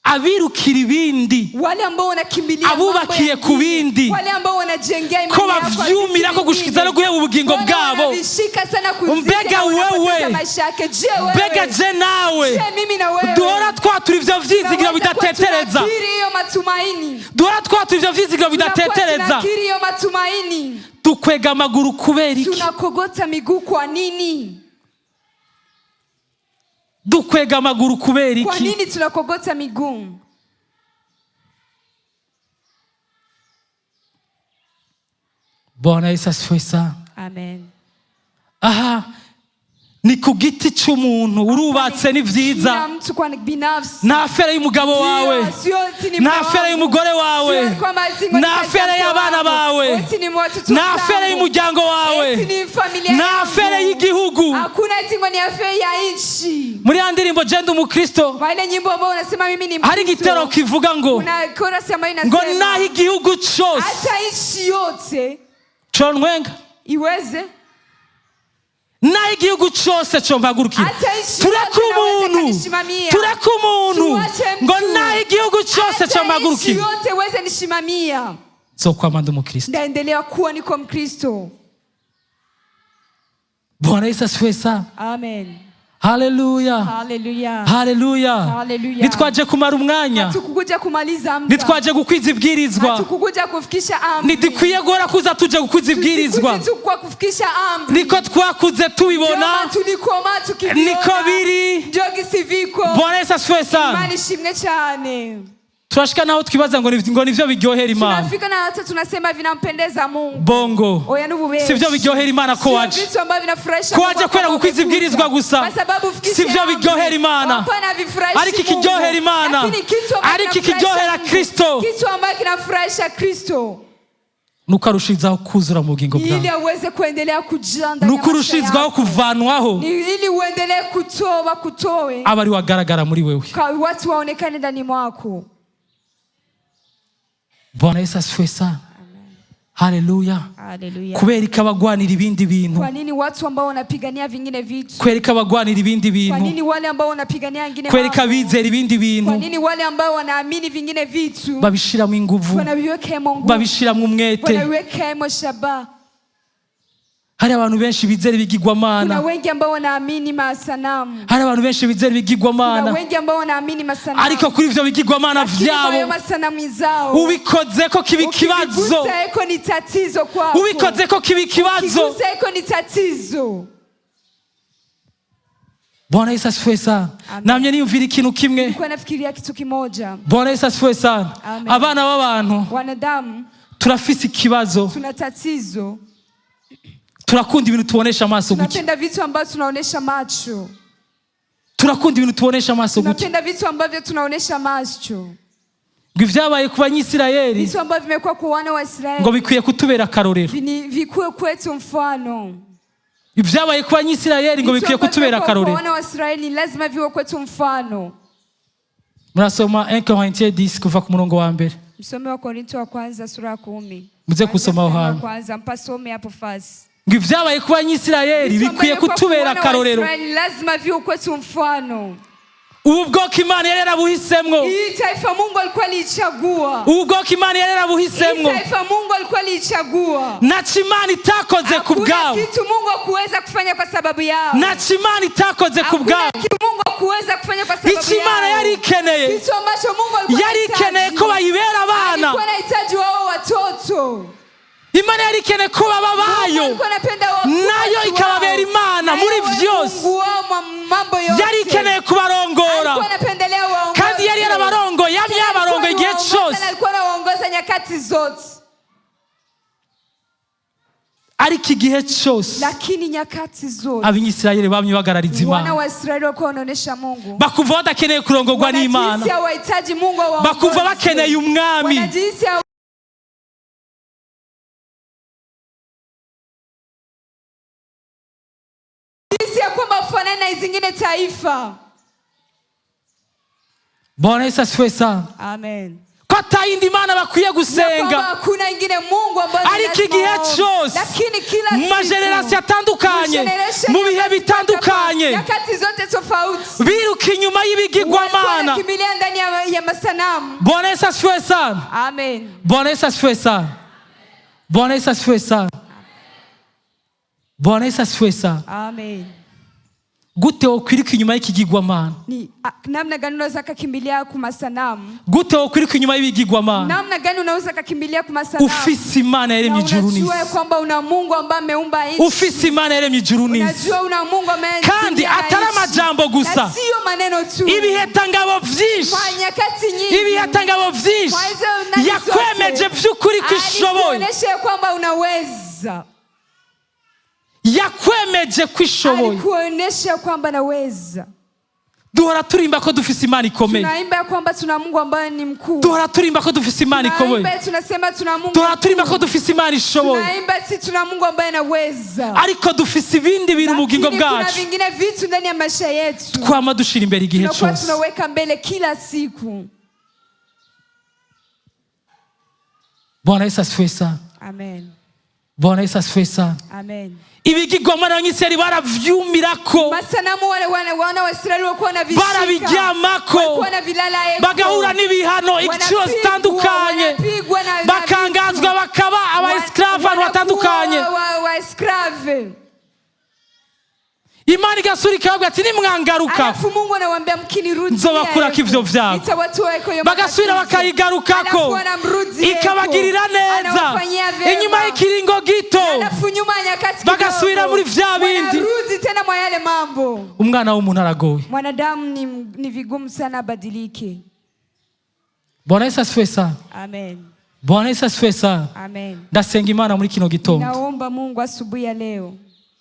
abirukira ibindi, wale ambao wanakimbilia abubakiye mambo ya ku bindi, wale ambao wanajengea imani ko yao kwa vitu bavyumirako gushikiza no vingine. guheba ubugingo Wale bwabo. wanavishika sana kuzidi Mbega na wanapoteza wewe, maisha yake. Je, wewe? Mbega je nawe, Je, mimi na wewe? Duhora twatura ivyo vyizigiro Tunaweza kuwa bidatetereza, tunakiri hiyo matumaini. Duhora twatura ivyo vyizigiro Tunakuwa bidatetereza, tunakiri hiyo matumaini. Dukwega amaguru kubera iki? Tunakogota miguu kwa nini? Dukwega amaguru kubera Kwa iki? nini tunakogota miguu? Bwana Yesu asifiwe sana. Amen. Aha Ni ku giti cy'umuntu urubatse ni byiza. Kila mtu kwa binafsi. Ni affaire y'umugabo wawe, Sio eti ni ni mume affaire wangu. y'umugore wawe, Sio kwamba eti ngo ni ni kazi affaire ya mke y'abana wangu. bawe, Eti ni watoto ni affaire zangu. y'umuryango wawe, Eti ni familia ni yangu. affaire y'igihugu. Hakuna eti ngo ni affaire ya nchi. Muri ya ndirimbo je ndi umukristo, Kwa ile nyimbo ambayo unasema mimi ni hari igitero Mkristo. kivuga ngo Kuna chorus ambayo ngo inasema naho igihugu cyose hata nchi yote contwenga, iweze naho igihugu cyose compagurukira. Hata nchi Tureke yote naweza umuntu, kanishimamia. tureke umuntu Tuache mtu. ngo naho igihugu cyose Hata nchi compagurukira, yote iweze nishimamia, nzokwama ndi umukristo. Ndaendelea kuwa niko Mkristo. Bwana Yesu asifiwe sana. Amen. Haleluya. Haleluya. Haleluya. Haleluya. Ntitwaje kumara umwanya, Hatukukuja kumaliza muda. ntitwaje gukwiza ibwirizwa. Hatukukuja kufikisha amri. Ntidukwiye guhora kuza tuje gukwiza ibwirizwa. Tusikuji tu kwa kufikisha amri. Niko twakuze tubibona, Ndio tulikoma tukiviona. niko biri. Ndio gisi viko. Bwana Yesu asifiwe sana. Imana ishimwe cyane. Turashika naho twibaza ngo nivyo biryohera Imana. Tunafika na hata tunasema vinampendeza Mungu. Bongo. Oya n'ububeshi. Sivyo biryohera Imana ko Sio waje. vitu ambavyo vinafurahisha Ko Mungu waje kwamba kubera gukwiza umekuja. ibwirizwa gusa. Kwa sababu ufikishe Sivyo amri. biryohera Imana. Hapana, havifurahishi Ariko Mungu. ikiryohera Imana. Lakini kitu ambacho Ariko kinafurahisha ikiryohera Mungu. Kristo. Kitu ambacho kinafurahisha Kristo Nuko arushizaho kuzura mu bugingo ni ili bwawe, aweze kuendelea kujaa ndani ya nuko maisha urushirizwaho yako. kuvanwaho, Ni ili uendelee kutoa kutoe aba ari wagaragara muri wewe. kwa watu waonekane ndani mwako. Bwana Yesu asifiwe sana. Haleluya. Haleluya. Kubera ko abagwanira ibindi bintu, Kwa nini watu ambao wanapigania vingine vitu? kubera ko abagwanira ibindi Kwa bintu, nini wale ambao wanapigania vingine kubera ko mambo? abizera ibindi bintu, Kwa nini wale ambao wanaamini vingine vitu babishiramo inguvu, wanaviwekemo nguvu, babishiramo umwete. wanaviwekemo shabaha? Hari abantu benshi bizera ibigirwamana. Kuna wengi ambao wanaamini masanamu. Hari abantu benshi bizera Kuna ibigirwamana, wengi ambao wanaamini masanamu. ariko kuri ivyo bigirwamana Lakini kwa hayo vyabo masanamu zao ubikoze ko kiba ikibazo. ukivigusa eko ni tatizo kwako. Ubikoze ko kiba ikibazo. Ukigusa eko ni tatizo. Bwana Yesu asifiwe sana. Amen. Namye niyumvira ikintu kimwe. Nilikuwa nafikiria kitu kimoja. Bwana Yesu asifiwe sana. Amen. Abana b'abantu Wanadamu turafise ikibazo. Tuna tatizo. Turakunda ibintu tubonesha amaso gutya. Tunapenda vitu ambavyo tunaonesha macho. Turakunda ibintu tubonesha amaso gutya. Tunapenda vitu ambavyo tunaonesha macho. Ngo ivyabaye ku Banyisirayeli Vitu ambavyo vimekuwa kwa wana wa Israeli ngo bikwiye kutubera akarorero. Vikuwe kwetu mfano. Ibyabaye ku Banyisirayeli ngo Vitu bikwiye ambavyo kutubera vimekuwa kwa akarorero. wana wa Israeli lazima viwe kwetu mfano. Murasoma 1 Corinthiens 10 kuva ku murongo wa mbere. Msome wa Korinto wa kwanza sura ya 10. Muze kusoma aho Mstari wa hantu. kwanza mpasome hapo fasi. Ngo ibyabaye ku Banyisirayeli Vitu bikwiye ambavyo kwa kutubera wana wa akarorero. Israeli lazima viwe kwetu mfano. Ubu bwoko Imana yari yarabuhisemwo. Hii taifa Mungu alikuwa aliichagua. Ubu bwoko Imana yari Hii yarabuhisemwo. taifa Mungu alikuwa aliichagua. Ntaco Imana itakoze ku Hakuna bwabo. kitu Mungu hakuweza kufanya kwa sababu yao. Ntaco Imana itakoze ku Hakuna bwabo. kitu Mungu hakuweza kufanya kwa sababu Icyo Imana yao. yari ikeneye, Kitu ambacho Mungu alikuwa yari ikeneye anahitaji. ko bayibera abana. Alikuwa anahitaji wao watoto. Imana yari ikeneye ko baba bayo, Alikuwa anapenda wao nayo watu ikababera wao. Imana Nayo muri wawe vyose. Mungu wao mambo yote. Yari ikeneye kubarongora, Alikuwa anapendelea waongoze. kandi yari yarabarongoye, yamye Tena yabarongoye alikuwa igihe anawaongoza cyose. na alikuwa anawaongoza nyakati zote. Ariko igihe cyose Lakini nyakati zote Abanyisirayeli bamye bagarariza wana Imana, wa Israeli walikuwa wanaonesha Mungu. bakumva badakeneye kurongorwa Wanajihisi n'Imana, hawahitaji Mungu awaongoze. bakumva bakeneye umwami. Wanajihisi jinsi ya kwamba wafanane na zingine taifa. Bwana Yesu asifiwe sana. Amen. Ko atayindi Mana bakwiye Ya kwamba gusenga. hakuna ingine Mungu ambaye Ariko lazima igihe waombe. cyose, Lakini kila mu siku, magenerasiyo atandukanye, mu generation mu bihe nyakati bitandukanye, nyakati zote tofauti biruka inyuma walikuwa y'ibigirwamana. wanakimbilia ndani ya masanamu. Bwana Yesu asifiwe sana. Amen. Bwana Yesu asifiwe sana. Bwana Yesu asifiwe sana. Bwana Yesu asifiwe sana. Amen. Gute wokwirika inyuma y'ikigirwamana? Ni namna gani unaweza kakimbilia ku masanamu? Gute wokwirika inyuma y'ibigirwamana Namna gani unaweza kakimbilia ku masanamu? ufise Imana yaremye Na ijuru unajua ya n'isi, kwamba una Mungu ambaye ameumba nchi. ufise Imana yaremye ijuru n'isi, Unajua una Mungu ambaye kandi dunia na atari nchi. amajambo gusa, Na sio maneno tu. ibihetangabo vyinshi, Kwa nyakati nyingi ibihetangabo vyinshi Kwa hizo nani yakwemeje zote, vy'ukuri ko ishoboye. alikuonyesha ya kwamba unaweza. Yakwemeje ko ishoboye. Alikuonyesha kwamba naweza. Duhora turimba ko dufise Imana ikomeye. Tunaimba ya kwamba tuna Mungu ambaye ni mkuu. Duhora turimba ko dufise Imana ikomeye. Tunaimba, tunasema tuna Mungu. Duhora turimba ko dufise Imana ishoboye. Tunaimba si tuna Mungu ambaye anaweza. Ariko dufise ibindi bintu mu bugingo Lakini kuna bwacu vingine vitu ndani ya maisha yetu twama dushira imbere igihe tunakuwa cyose. tunaweka mbele kila siku. Bwana Yesu asifiwe sana. Amen. Bwana Yesu asifiwe sana. Amen. Ibigirwamana nk'iseri baravyumirako. Masanamu wale wana wa Israeli walikuwa wanavishika. Barabiryamako. Walikuwa wanavilala eko. Bagahura n'ibihano inshuro Wanapigwa, zitandukanye. Wanapigwa na Bakangazwa, bakaba abaesclave ahantu hatandukanye. Waesclave. Imana igasura ikababwira ati nimwangaruka, Alafu Mungu anawaambia mkinirudia, nzobakurako ivyo vyago. nitawatoa eko hiyo Bagasubira matatizo. bakayigarukako. Alafu wanamrudia eko. Ikabagirira neza. Anawafanyia vyema. Inyuma y'ikiringo gito, Alafu nyuma ya nyakati kidogo, bagasubira muri vya bindi. wanarudi tena mwa yale mambo. Umwana w'umuntu aragowe. Mwanadamu ni vigumu sana abadilike. Bwana Yesu asifiwe sana. Amen. Bwana Yesu asifiwe sana. Amen. Ndasenga Imana muri kino gitondo. Naomba Mungu asubuhi ya leo.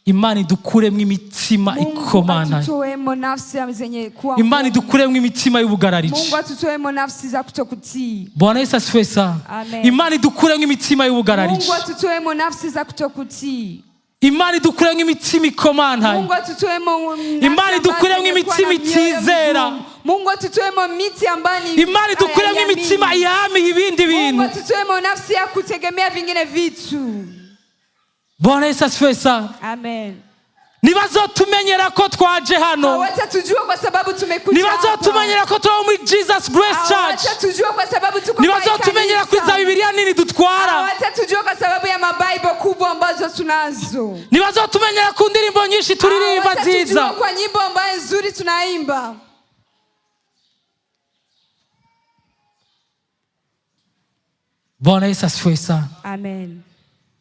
Imana idukuremo imitima Mungu ikomana. atutoemo nafsi zenye kuwa Imana ngumu. idukuremo imitima y'ubugarariji. Mungu atutoemo nafsi za kutokutii. Bwana Yesu asifiwe sana. Amen. Imana idukuremo imitima y'ubugarariji. Mungu atutoemo nafsi za kutokutii. Imana idukuremo imitima ikomana. Mungu atutoemo nafsi Imana idukuremo ambazo imitima zimekuwa na mioyo itizera. migumu. Mungu atutoemo miti ambayo ni Imana idukuremo haiamini. imitima ihamiye ibindi Mungu bintu. atutoemo nafsi ya kutegemea vingine vitu. Bwana Yesu asifiwe sana. Amen. Ntibazotumenyera ko twaje hano. Hawatatujua kwa sababu tumekuja hapa. Ntibazotumenyera ko tuba muri Jesus Grace Church. Hawatatujua kwa sababu tuko kwa hii Ntibazotumenyera ko kanisa. iza Bibiliya nini dutwara. Hawatatujua kwa sababu ya mabaibo kubwa ambazo tunazo. Ntibazotumenyera ku ndirimbo nyinshi turirimba nziza. Hawatatujua kwa nyimbo ambayo nzuri tunaimba. Bwana Yesu asifiwe sana. Amen.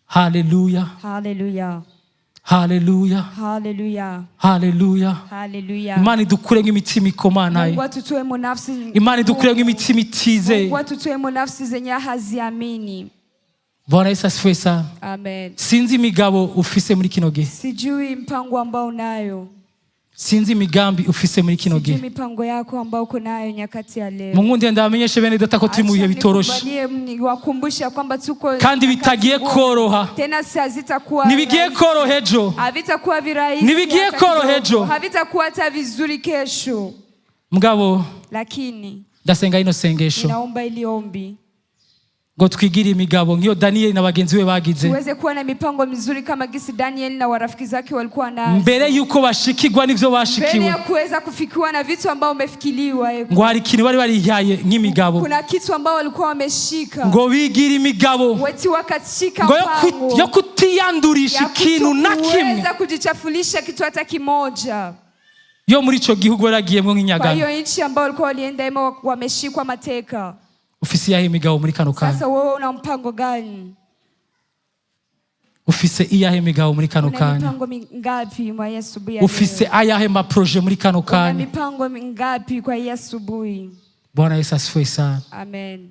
Haleluya. Haleluya. Haleluya. Haleluya. Haleluya. Haleluya. Imana idukuremo imitima ikomanaye. Mungu atutoemo nafsi. Imana idukuremo imitima itizeye. Mungu atutoemo nafsi zenye haziamini. Bwana Yesu asifiwe sana. Amen. Sinzi imigabo ufise muri kino gihe. Sijui mpango ambao unayo. Sinzi imigambi ufise muri kino Sijui gihe. mipango yako ambayo uko nayo nyakati ya leo. Munkundiye ndabamenyeshe bene data ko turi mu bihe Acha bitoroshe. nikubalie, niwakumbushe kwamba tuko Kandi nyakati bitagiye ngumu. koroha. Tena si hazitakuwa Ntibigiye rahisi. koroha ejo. Havitakuwa virahisi Ntibigiye hata koroha kidogo. ejo. Havitakuwa hata vizuri kesho. Mugabo Lakini ndasenga ino sengesho ninaomba ili ombi ngo twigire imigabo nk'iyo Daniyeli na bagenzi be bagize tuweze kuwa na mipango mizuri kama gisi Daniel na warafiki zake walikuwa nayo mbere yuko bashikirwa n'ivyo mbele bashikiwe. ya kuweza kufikiwa na vitu ambao umefikiliwa. Ngo hari ikintu bari barihaye nk'imigabo. Kuna kitu ambao walikuwa wameshika, Ngo bigire imigabo weti wakashika ngo yo ku- mpango yo kutiyandurisha ya ikintu na kimwe kutokuweza kujichafulisha kitu hata kimoja. Yo muri ico gihugu baragiyemwo Kwa nk'inyagano. hiyo nchi ambao walikuwa walienda imo wameshikwa mateka. Ufise iyahe migabo muri kano kanya? Sasa wewe una mpango gani? Ufise iyahe migabo muri kano Una kanya? mipango mingapi mwa hii asubuhi ya leo? Ufise ayahe maproje muri kano Una kanya? mipango mingapi kwa hii asubuhi? Bwana Yesu asifiwe sana. Amen.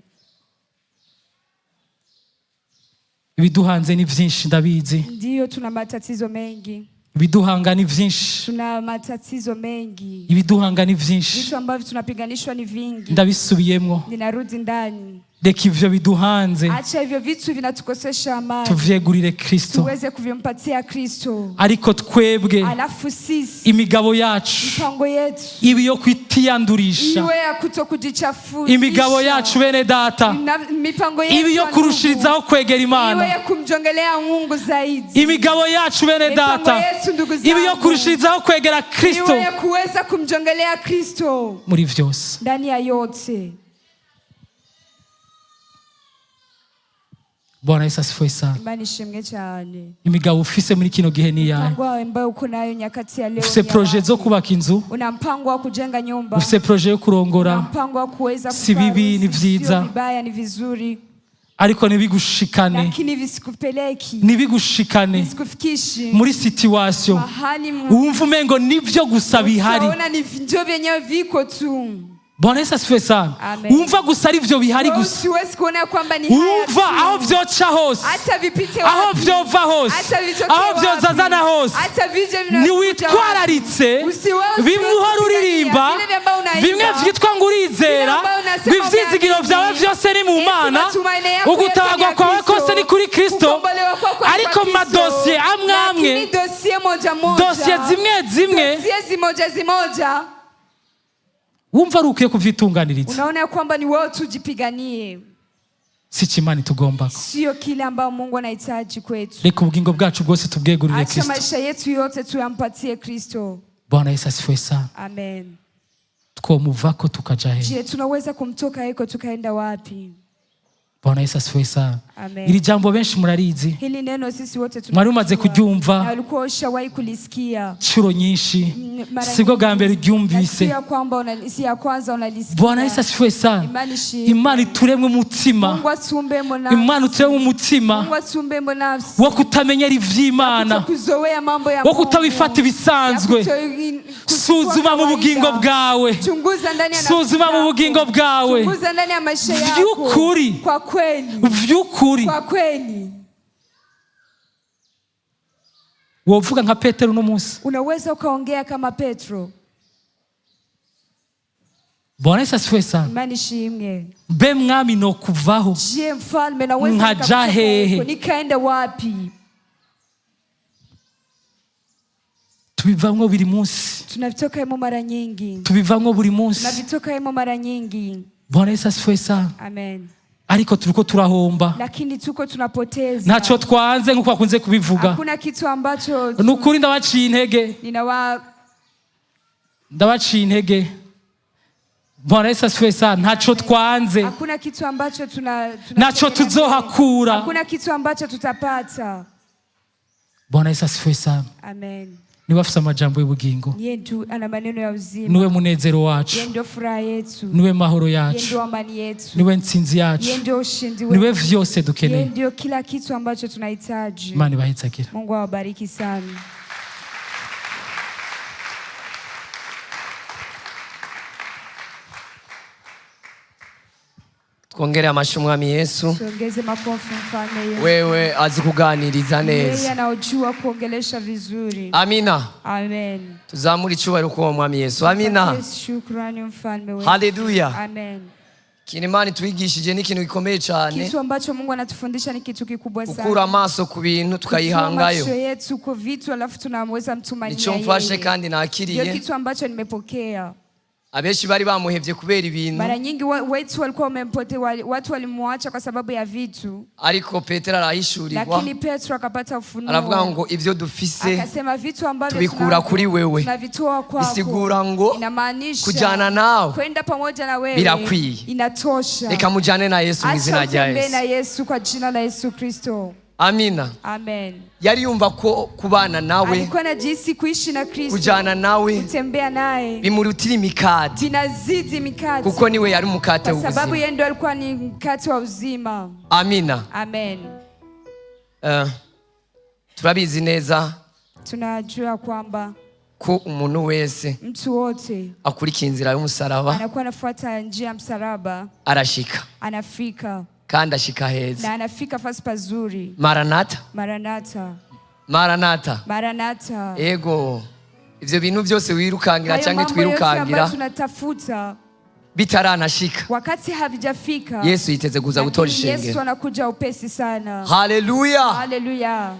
Ibiduhanze ni vyinshi, ndabizi. Ndiyo, tuna matatizo mengi, Ibiduhanga ni vyinshi. Tuna matatizo mengi, Ibiduhanga ni vyinshi. Vitu ambavyo tunapiganishwa ni vingi. Ndabisubiyemwo. Ninarudi ndani. Reka ivyo biduhanze Acha hivyo vitu vinatukosesha amani, tuvyegurire Kristo. Tuweze kuvimpatia Kristo. Ariko twebwe Alafu sisi imigabo yacu mipango yetu ibi yo kwitiyandurisha. Iwe ya kutokujichafulisha. Imigabo yacu bene data Mipango yetu ibi yo ya ndugu, kurushirizaho kwegera iwe Imana. ya kumjongelea Mungu zaidi. Imigabo yacu bene Mipango data yetu ndugu ibi yo zangu kurushirizaho kwegera Kristo iwe ya kuweza kumjongelea Kristo muri vyose. Ndani ya yote. Bwana Yesu asifiwe sana. Imana ishimwe cyane. Imigabo ufise muri kino gihe ni iyahe? Mpango ambayo uko nayo nyakati ya leo Ufise ni ya projet wapi? zo kubaka inzu? Una mpango wa kujenga nyumba? Ufise projet yo Una kurongora? mpango wa kuweza Si kuvaa bibi, ni harusi? vyiza. Sio vibaya, ni vizuri, Ariko ntibigushikane, lakini visikupeleki, ntibigushikane visikufikishi muri situation mahali wumva umengo nivyo gusa bihari. utaona ni ndio vyenyewe viko tu. Bwana Yesu asifiwe sana. Amen. Wumva gusa ari vyo bihari Wewe gusa, usiwezi kuona kwamba ni haya wumva tu. aho vyoca hose, Hata vipite aho wapi, vyova hose, hata vitokee aho vyozazana wapi, hose, hata vije vinakuja wapi. ntiwitwararitse Usiwe- bimwe uhora uririmba, Vile vya ambao unaimba, bimwe vyitwa ngo urizera, Vile ambao unasema ngo ivyizigiro umeamini, vyawe vyose ni mu eti Mana, matumaini yako yote ugutabagwa ni ya kwawe Kristo, kose ni kuri Kristo. kukombolewa kwako ni kwa Ariko Kristo. madosiye amwe amwe, Lakini dosie moja moja, dosiye zimwe zimwe dosie zimoja zimoja, wumva ari ukwiye kuvyitunganiriza, unaona ya kwamba ni wewe tujipiganie, si ico Imana itugombako. sio kile ambao Mungu anahitaji kwetu. Reka ubugingo bwacu bwose tubwegurire Acha Kristo. maisha yetu yote tuyampatie Kristo. Bwana Yesu asifiwe sana. Amen. Twomuvako tukaja hehe? Je, tunaweza kumtoka eko tukaenda wapi? Bwana Yesu asifiwe sana. Amen. Iri jambo benshi murarizi, Hili neno sisi wote mwari mumaze tunalijua. kuryumva Na ulikuwa ushawahi kulisikia inshuro nyinshi, mara sibwo bwa nyingi. mbere Na uryumvise. si ya kwamba si ya kwanza unalisikia. Bwana Yesu asifiwe sana. Imana ishimwe. Imana ituremwe umutima, Mungu atuumbemo nafsi. Imana ituremwe umutima Mungu atuumbemo nafsi. wo kutamenyera ivy'Imana, Kutokuzoea mambo ya wo Mungu. kutabifata ibisanzwe. Ya kuchukua Suzuma mu kawaida. bugingo bwawe, Chunguza ndani ya nafsi suzuma mu yako. bugingo bwawe Chunguza ndani ya maisha yako. Vy'ukuri. Kwa kweli. Vy'ukuri. Kwa kweli. Wovuga nka Petero uno munsi? Unaweza ukaongea kama Petro. Bwana Yesu asifiwe sana. Imani ishimwe. Mbe mwami nokuvaho Je, mfalme naweza Nkaja nikakutoka hehe? huko, nikaenda wapi? Tubivamwo buri munsi, Tunavitoka hemo mara nyingi. tubivamwo buri munsi. Tunavitoka hemo mara nyingi. Bwana Yesu asifiwe sana. Amen. Ariko turiko turahomba, Lakini tuko tunapoteza. ntacyo twanze nk'uko bakunze kubivuga. Hakuna kitu ambacho Ni ukuri ndabaciye intege, ninawa ndabaciye intege. Bwana Yesu asifiwe sana. Ntacyo twanze, hakuna kitu ambacho ntacyo tuzohakura. Hakuna kitu ambacho tutapata. Bwana Yesu asifiwe sana. Amen. Niwe afise amajambo y'ubugingo, Yeye ndio ana maneno ya uzima. niwe munezero wacu, Yeye ndio furaha yetu. niwe mahoro Yeye yacu, ndio amani yetu. niwe ntsinzi yacu, Yeye ndio ushindi niwe wetu. vyose Yeye dukeneye. ndio kila kitu ambacho tunahitaji. Imana ibahitsagira. Mungu awabariki sana. Twongere amashyi umwami Yesu. Tuongeze makofi mfalme Yesu. Wewe azi kuganiriza Yeye neza. anaojua kuongelesha vizuri. Amina. Amen. Tuzamure icyubahiro k'uwo mwami Yesu. Amina. Tupatie Shukrani mfalme wetu. Haleluya. Amen. Ikintu Imana itwigishije ni ikintu gikomeye cyane, Kitu ambacho Mungu anatufundisha ni kitu kikubwa gukura sana. amaso ku bintu Kutoa tukayihangayo. macho yetu kwa vitu alafu tunaweza mtumainia Nicyo mfashe yeye. kandi Ndio nakiriye. kitu ambacho nimepokea. Abenshi bari bamuhevye kubera ibintu, Mara nyingi wetu walikuwa wamempotea, watu walimwacha kwa sababu ya vitu, ariko Petero arahishurirwa, lakini Petro akapata aravuga ufunuo ngo ibyo dufise akasema vitu ambavyo tubikura tunavyo, kuri wewe. tunavitoa kwako. Bisigura ngo Inamaanisha kujana nawe kwenda pamoja na wewe birakwiye. inatosha. Reka mujane na Yesu mu Acha izina rya utembee na Yesu. Yesu kwa jina la Yesu Kristo. Amina. Amen. Yari yumva ko kubana nawe, Alikuwa anajihisi kuishi na Kristo, kujana nawe kutembea naye bimurutira imikati, vinazidi mikate, kuko niwe yari umukate kwa sababu w'ubuzima. yeye ndio alikuwa ni mkate wa uzima. Amina. Amen. Turabizi neza Tunajua kwamba ko umuntu wese mtu wote akurikiye inzira y'umusaraba anakuwa anafuata njia ya msalaba, arashika, anafika kandi ashika heza. na anafika fasi pazuri. Maranata, Maranatha, maranata. Maranatha. Ego, ivyo bintu byose wirukangira Hayo canke mambo yote twirukangira ambayo tunatafuta bitaranashika, wakati havijafika, Yesu yiteze kuza gutora lakini Yesu ishengero. anakuja upesi sana. Haleluya. Haleluya!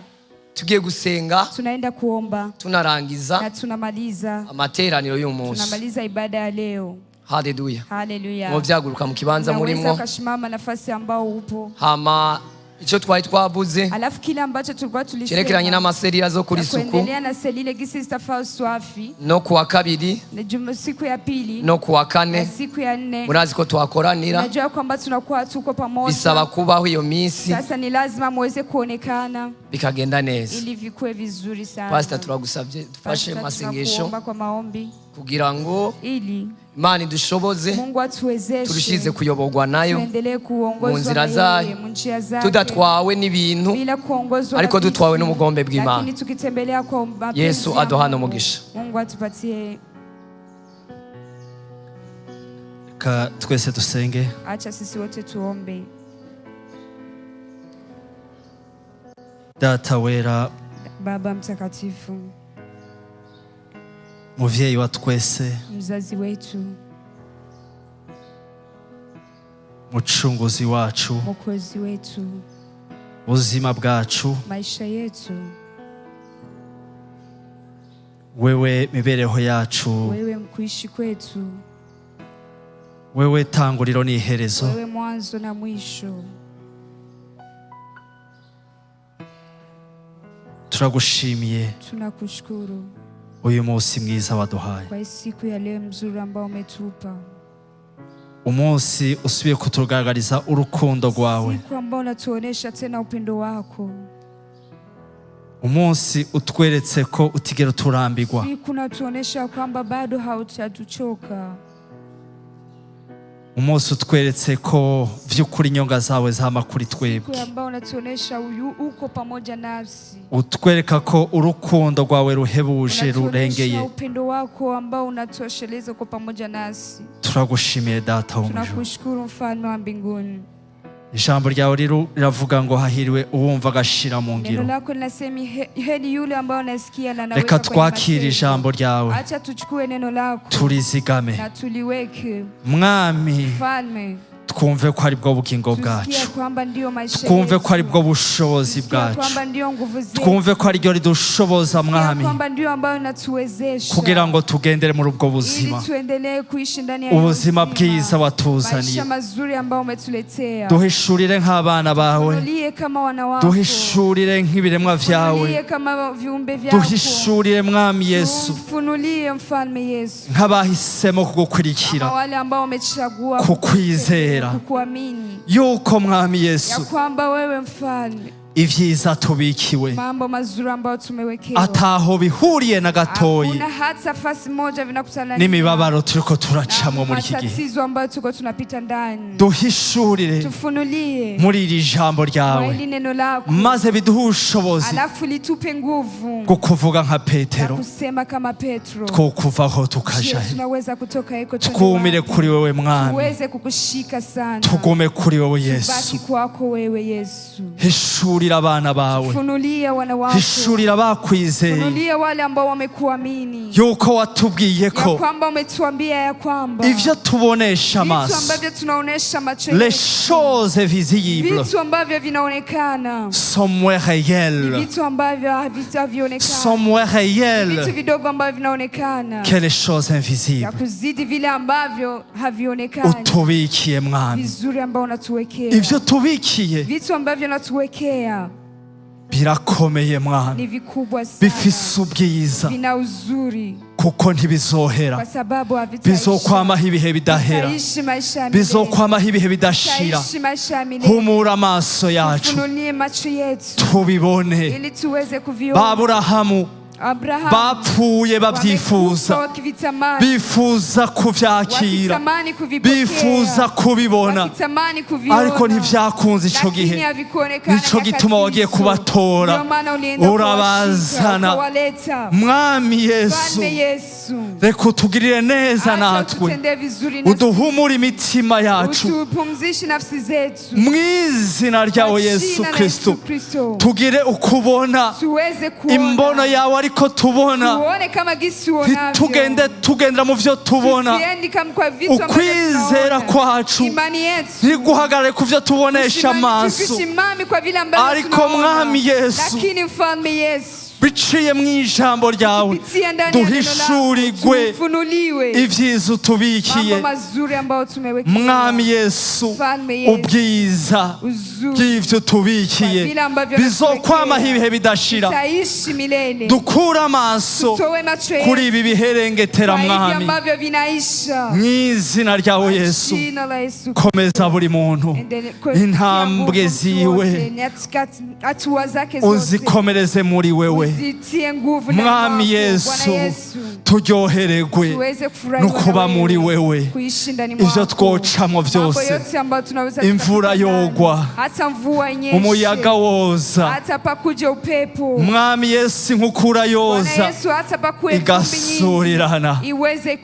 Tugiye gusenga, Tunaenda kuomba tunarangiza na tunamaliza, amateraniro y'uyu munsi. tunamaliza ibada ya leo. Haleluya. Haleluya! Muvyaguruka mu kibanza Unaweza murimwo, ukasimama nafasi ambao upo, hama icyo twari twavuze alafu kile ambacho tulikuwa cyerekeranye tulisema n'amaserira zo kuri na isuku kuendelea na selile gisi zitafaa uswafi no kuwa kabiri na siku ya pili no kuwa na kane, siku ya nne. murazi ko twakoranira, Najua kwamba tunakuwa tuko bisaba pamoja. kubaho iyo minsi Sasa ni lazima muweze kuonekana bikagenda neza. ili vikue vizuri sana. Pastor, turagusabye dufashe Pastor, masengesho tunakuomba kwa maombi kugira ngo ili Imana idushoboze Mungu atuwezeshe turushize kuyoborwa nayo tuendelee mu kuongozwa nzira na zayo, yeye mu njia zake, tudatwawe n'ibintu, bila kuongozwa ariko na vitu, dutwawe n'ubugombe bw'Imana. lakini tukitembelea kwa mapenzi Yesu ya aduhane Mungu. umugisha. Mungu atupatie. Reka twese dusenge. Acha sisi wote tuombe. Data wera, Baba mtakatifu, muvyeyi wa twese, mzazi wetu, mucunguzi wacu, mwokozi wetu, buzima bwacu, maisha yetu, wewe mibereho yacu, wewe kuishi kwetu, wewe tanguriro n'iherezo, wewe mwanzo na mwisho, turagushimiye tunakushukuru uyu munsi mwiza waduhaye, kwa hii siku ya leo mzuri ambao umetupa, umunsi usubiye kutugaragariza urukundo rwawe, siku ambao unatuonesha tena upendo wako, umunsi utweretse ko utigera uturambirwa, siku unatuonesha kwamba bado hautatuchoka, umunsi utweretse ko vy'ukuri inyonga zawe zama kuri siku twebwe, ambao unatuonesha uko pamoja nasi, utwereka ko urukundo rwawe ruhebuje unatuonesha rurengeye. upendo wako ambao unatosheleza uko pamoja nasi. Turagushimiye Data wo mu ijuru. Tunakushukuru mfalme wa mbinguni. Ijambo ryawe riravuga ngo hahiriwe uwumva agashira mu ngiro. Neno lako linasema heri yule ambaye anasikia na anaweka Reka kwenye twakire matendo. ijambo ryawe, Acha tuchukue neno lako turizigame na tuliweke. Mwami, Mfalme, twumve ko ari bwo bugingo tusikie bwacu, kwamba ndio maisha twumve ko ari yetu, bwo bushobozi tusikie bwacu, kwamba ndio nguvu zetu, twumve ko ari ryo ridushoboza tusikie Mwami, kwamba ndio ambayo inatuwezesha kugira ngo tugendere muri ubwo ili buzima, tuendelee kuishi ndani ya ubuzima uzima, bwiza watuzaniye. maisha mazuri ambayo umetuletea. Duhishurire nk'abana bawe, Tufunulie kama wana wako, duhishurire nk'ibiremwa vyawe, tufunulie kama viumbe vyako, duhishurire Mwami Yesu tufunulie mfalme Yesu, nk'abahisemo kugukurikira, kama wale ambao wamechagua kukwizera, kukuamini yuko Mwami ya Yesu kwamba wewe mfalme, ivyiza tubikiwe mambo mazuri ambayo tumewekewa ataho bihuriye na gatoyi hakuna hata fasi moja vinakutana n'imibabaro turiko turacamwo muri iki gihe. matatizo ambayo tuko tunapita ndani. Duhishurire Tufunulie muri iri jambo kwa ryawe, hili neno lako, maze biduhe ubushobozi alafu litupe nguvu bwo kuvuga nka na Petero, kusema kama Petro, twokuvaho je, tukaja he? tunaweza kutoka eko twende Twumire wapi? kuri wewe Mwami, Tuweze kukushika sana, tugume kuri wewe Yesu. baki kwako wewe Yesu. Hishurira abana bawe, Funulia wana wako, hishurira abakwizeye funulia wale ambao wamekuamini yuko watubwiye ya ko kwamba umetuambia ya kwamba ivyo tubonesha vitu amaso, ambavyo tunaonesha macho yetu, les choses visibles vitu ambavyo vinaonekana sont moins ni réelles, vitu ambavyo havionekana, sont moins vitu réelles vidogo ambavyo vinaonekana que les choses ya invisibles. kuzidi vile ambavyo havionekani, Utubikiye Mwami, vizuri ambao unatuwekea, ivyo tubikiye vitu ambavyo unatuwekea birakomeye Mwami, ni vikubwa sana, bifise ubwiza vina uzuri kuko ntibizohera, kwa sababu havitaisha. bizokwamaho ibihe bidahera, Vitaishi maisha ya milele. bizokwamaho ibihe bidashira. Vitaishi maisha ya milele. Humura amaso yacu Tufunulie macho yetu tubibone. ili tuweze kuviona. Ba Aburahamu Abrahamu bapfuye wamekufa babyifuza, wakivitamani, bifuza kuvyakira, wakitamani kuvipokea, bifuza kubibona, wakitamani kuviona, ariko ntivyakunze ico lakini gihe. havikuonekana Nico nyakati gituma wagiye hizo. kubatora, Ndio maana ulienda kuwashika, urabazana. ukawaleta. Mwami Yesu, Mfalme Yesu, reka utugirire neza acha natwe, ututendee vizuri na uduhumure imitima yacu utupumzishe nafsi zetu mw'izina ryawe Kwa Yesu jina la Kristo, Yesu Kristo, tugire ukubona tuweze kuona imbono yawe, ariko tubona tuone kama gisi uonavyo, ntitugende tugendera mu vyo tubona. Tusiendi kama kwa vitu ambavyo Ukwizera tunaona. kwacu Imani yetu ntiguhagarare ku vyo tubonesha amaso, tukisimame kwa vile ambavyo ariko tunaona. Mwami Yesu, Lakini mfalme Yesu, biciye mu ijambo ryawe kupitia ndani ya neno lako duhishurirwe tufunuliwe ivyiza utubikiye. mambo mazuri ambayo tumewekewa. Mwami Yesu, Mfalme Yesu, ubwiza uzuri bw'ivyo tubikiye kwa vile ambavyo bizokwamaho ibihe bidashira. tutaishi milele. Dukure amaso Tutoe macho yetu kuri ibi biherengetera kwa hivi Mwami, ambavyo vinaisha. mw'izina ryawe Yesu. Jina la Yesu. Komeza buri muntu Endele- intambwe kutia nguvu mtu ziwe wote, ni hatua zake zote uzikomereze muri wewe. Zitie nguvu ndani Mwami mwako. Yesu, Bwana Yesu, turyohererwe tuweze kufurahiwa no kuba na muri wewe, wewe. kuishi ndani Ivyo mwako. twocamwo Mambo vyose, yote ambayo tunaweza imvura tukapita ndani, yogwa, hata mvua inyeshe, umuyaga woza, hata pakuje upepo, Mwami Yesu, inkukura Bwana yoza Yesu, hata pakuwe vumbi nyingi igasurirana. iweze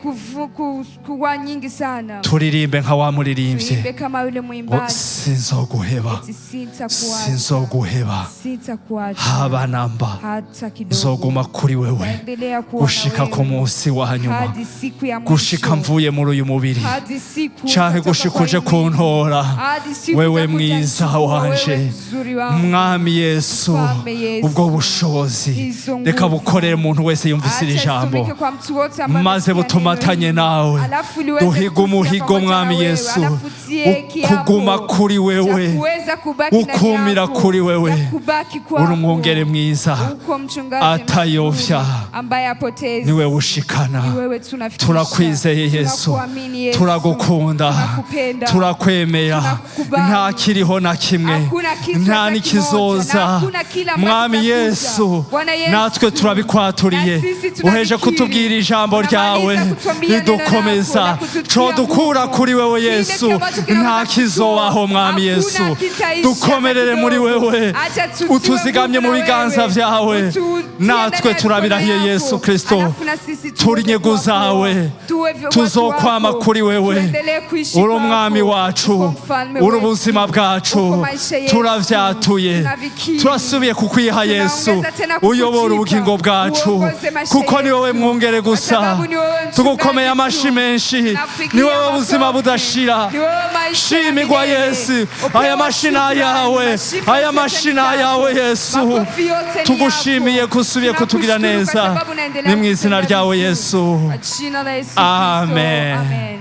kuwa nyingi sana. Turirimbe nka wa muririmbyi Tuimbe kama yule ngo mwimbaji, sinzoguheba, eti sitakuacha, sinzoguheba sitakuacha haba namba, hata kidogo. nzoguma kuri wewe Naendelea kuwa na gushika ku wewe munsi wa nyuma, hadi siku ya gushika mwisho, mvuye muri uyu mubiri, hadi siku canke utatoka gushika kwa uje hii mwili. kuntora, Hadi siku wewe utakuja mwiza kuchukua wanje. wewe mzuri wangu. Mwami Yesu, Mfalme Yesu, ubwo bushobozi hizo nguvu. reka bukorere umuntu wese yumvise iri Acha jambo, isitumike kwa mtu wote ambaye maze amesikia neno butumatanye hili. nawe, Alafu liweze duhige kututia umuhigo pamoja na Mwami wewe. Yesu, Alafu tie kiapo kuguma kuri cha wewe, kuweza kubaki ndani ukumira yako, kuri wewe. na kubaki kwako. Uri umwungere mwiza Uko mchungaji atayovya, mzuri ambaye hapotezi. niwe ushikana. Ni wewe tunafikisha. Turakwizeye Yesu, Tunakuamini Yesu. turagukunda, Tunakupenda. turakwemera, Tunakukubali. nta kiriho na kimwe, Hakuna kitu nta hata kimoja, n'ikizoza. na hakuna kile ambacho Mwami kitakuja. Yesu, Bwana Yesu, natwe turabikwatuririye, na sisi tunabikiri. uheje kutubwira ijambo Unamaliza ryawe kutuambia neno ridukomeza, lako na kututia codukura nguvu. kuri wewe Kile Yesu, ambacho kinaweza nta kizobaho. kutua, Mwami hakuna Yesu, kitaisha dukomerere hata muri kidogo. wewe, Acha tutiwe utuzigamye nguvu mu na biganza wewe. vyawe, Ututie natwe ndani ya mikono turabirahiye yako. Yesu Kristo, Alafu na sisi tuweze turi nyegu kuwa zawe, tuwe watu tuzokwama wako. kuri wewe. Tuendelee kuishi Uri kwako. umwami wacu, Uko mfalme uri wetu. ubuzima bwacu, Uko maisha yetu. turavyatuye, Tunavikiri. turasubiye kukwiha Yesu, Tunaongeza tena kukujipa. uyobora ubugingo bwacu, Uongoze maisha kuko ni wowe yetu. mwungere Kwa gusa. sababu ni wewe mchungaji Tugukomeye tu. amashi menshi, Tunakupigia ni wowe buzima makofi. budashira. Ni wewe maisha ya Shimigwa milele. Yesu, Upewe aya mashi ni shukrani. ayawe, Masifa aya yote mashi ni ni ayawe zako. Yesu. Makofi yote ni Tugushimiye yako. ko usubiye kutugira Tunakushukuru neza, kwa sababu unaendelea ni mu izina kutenda ryawe vizuri. Yesu. Kwa jina la Yesu Kristo. Amen. Amen.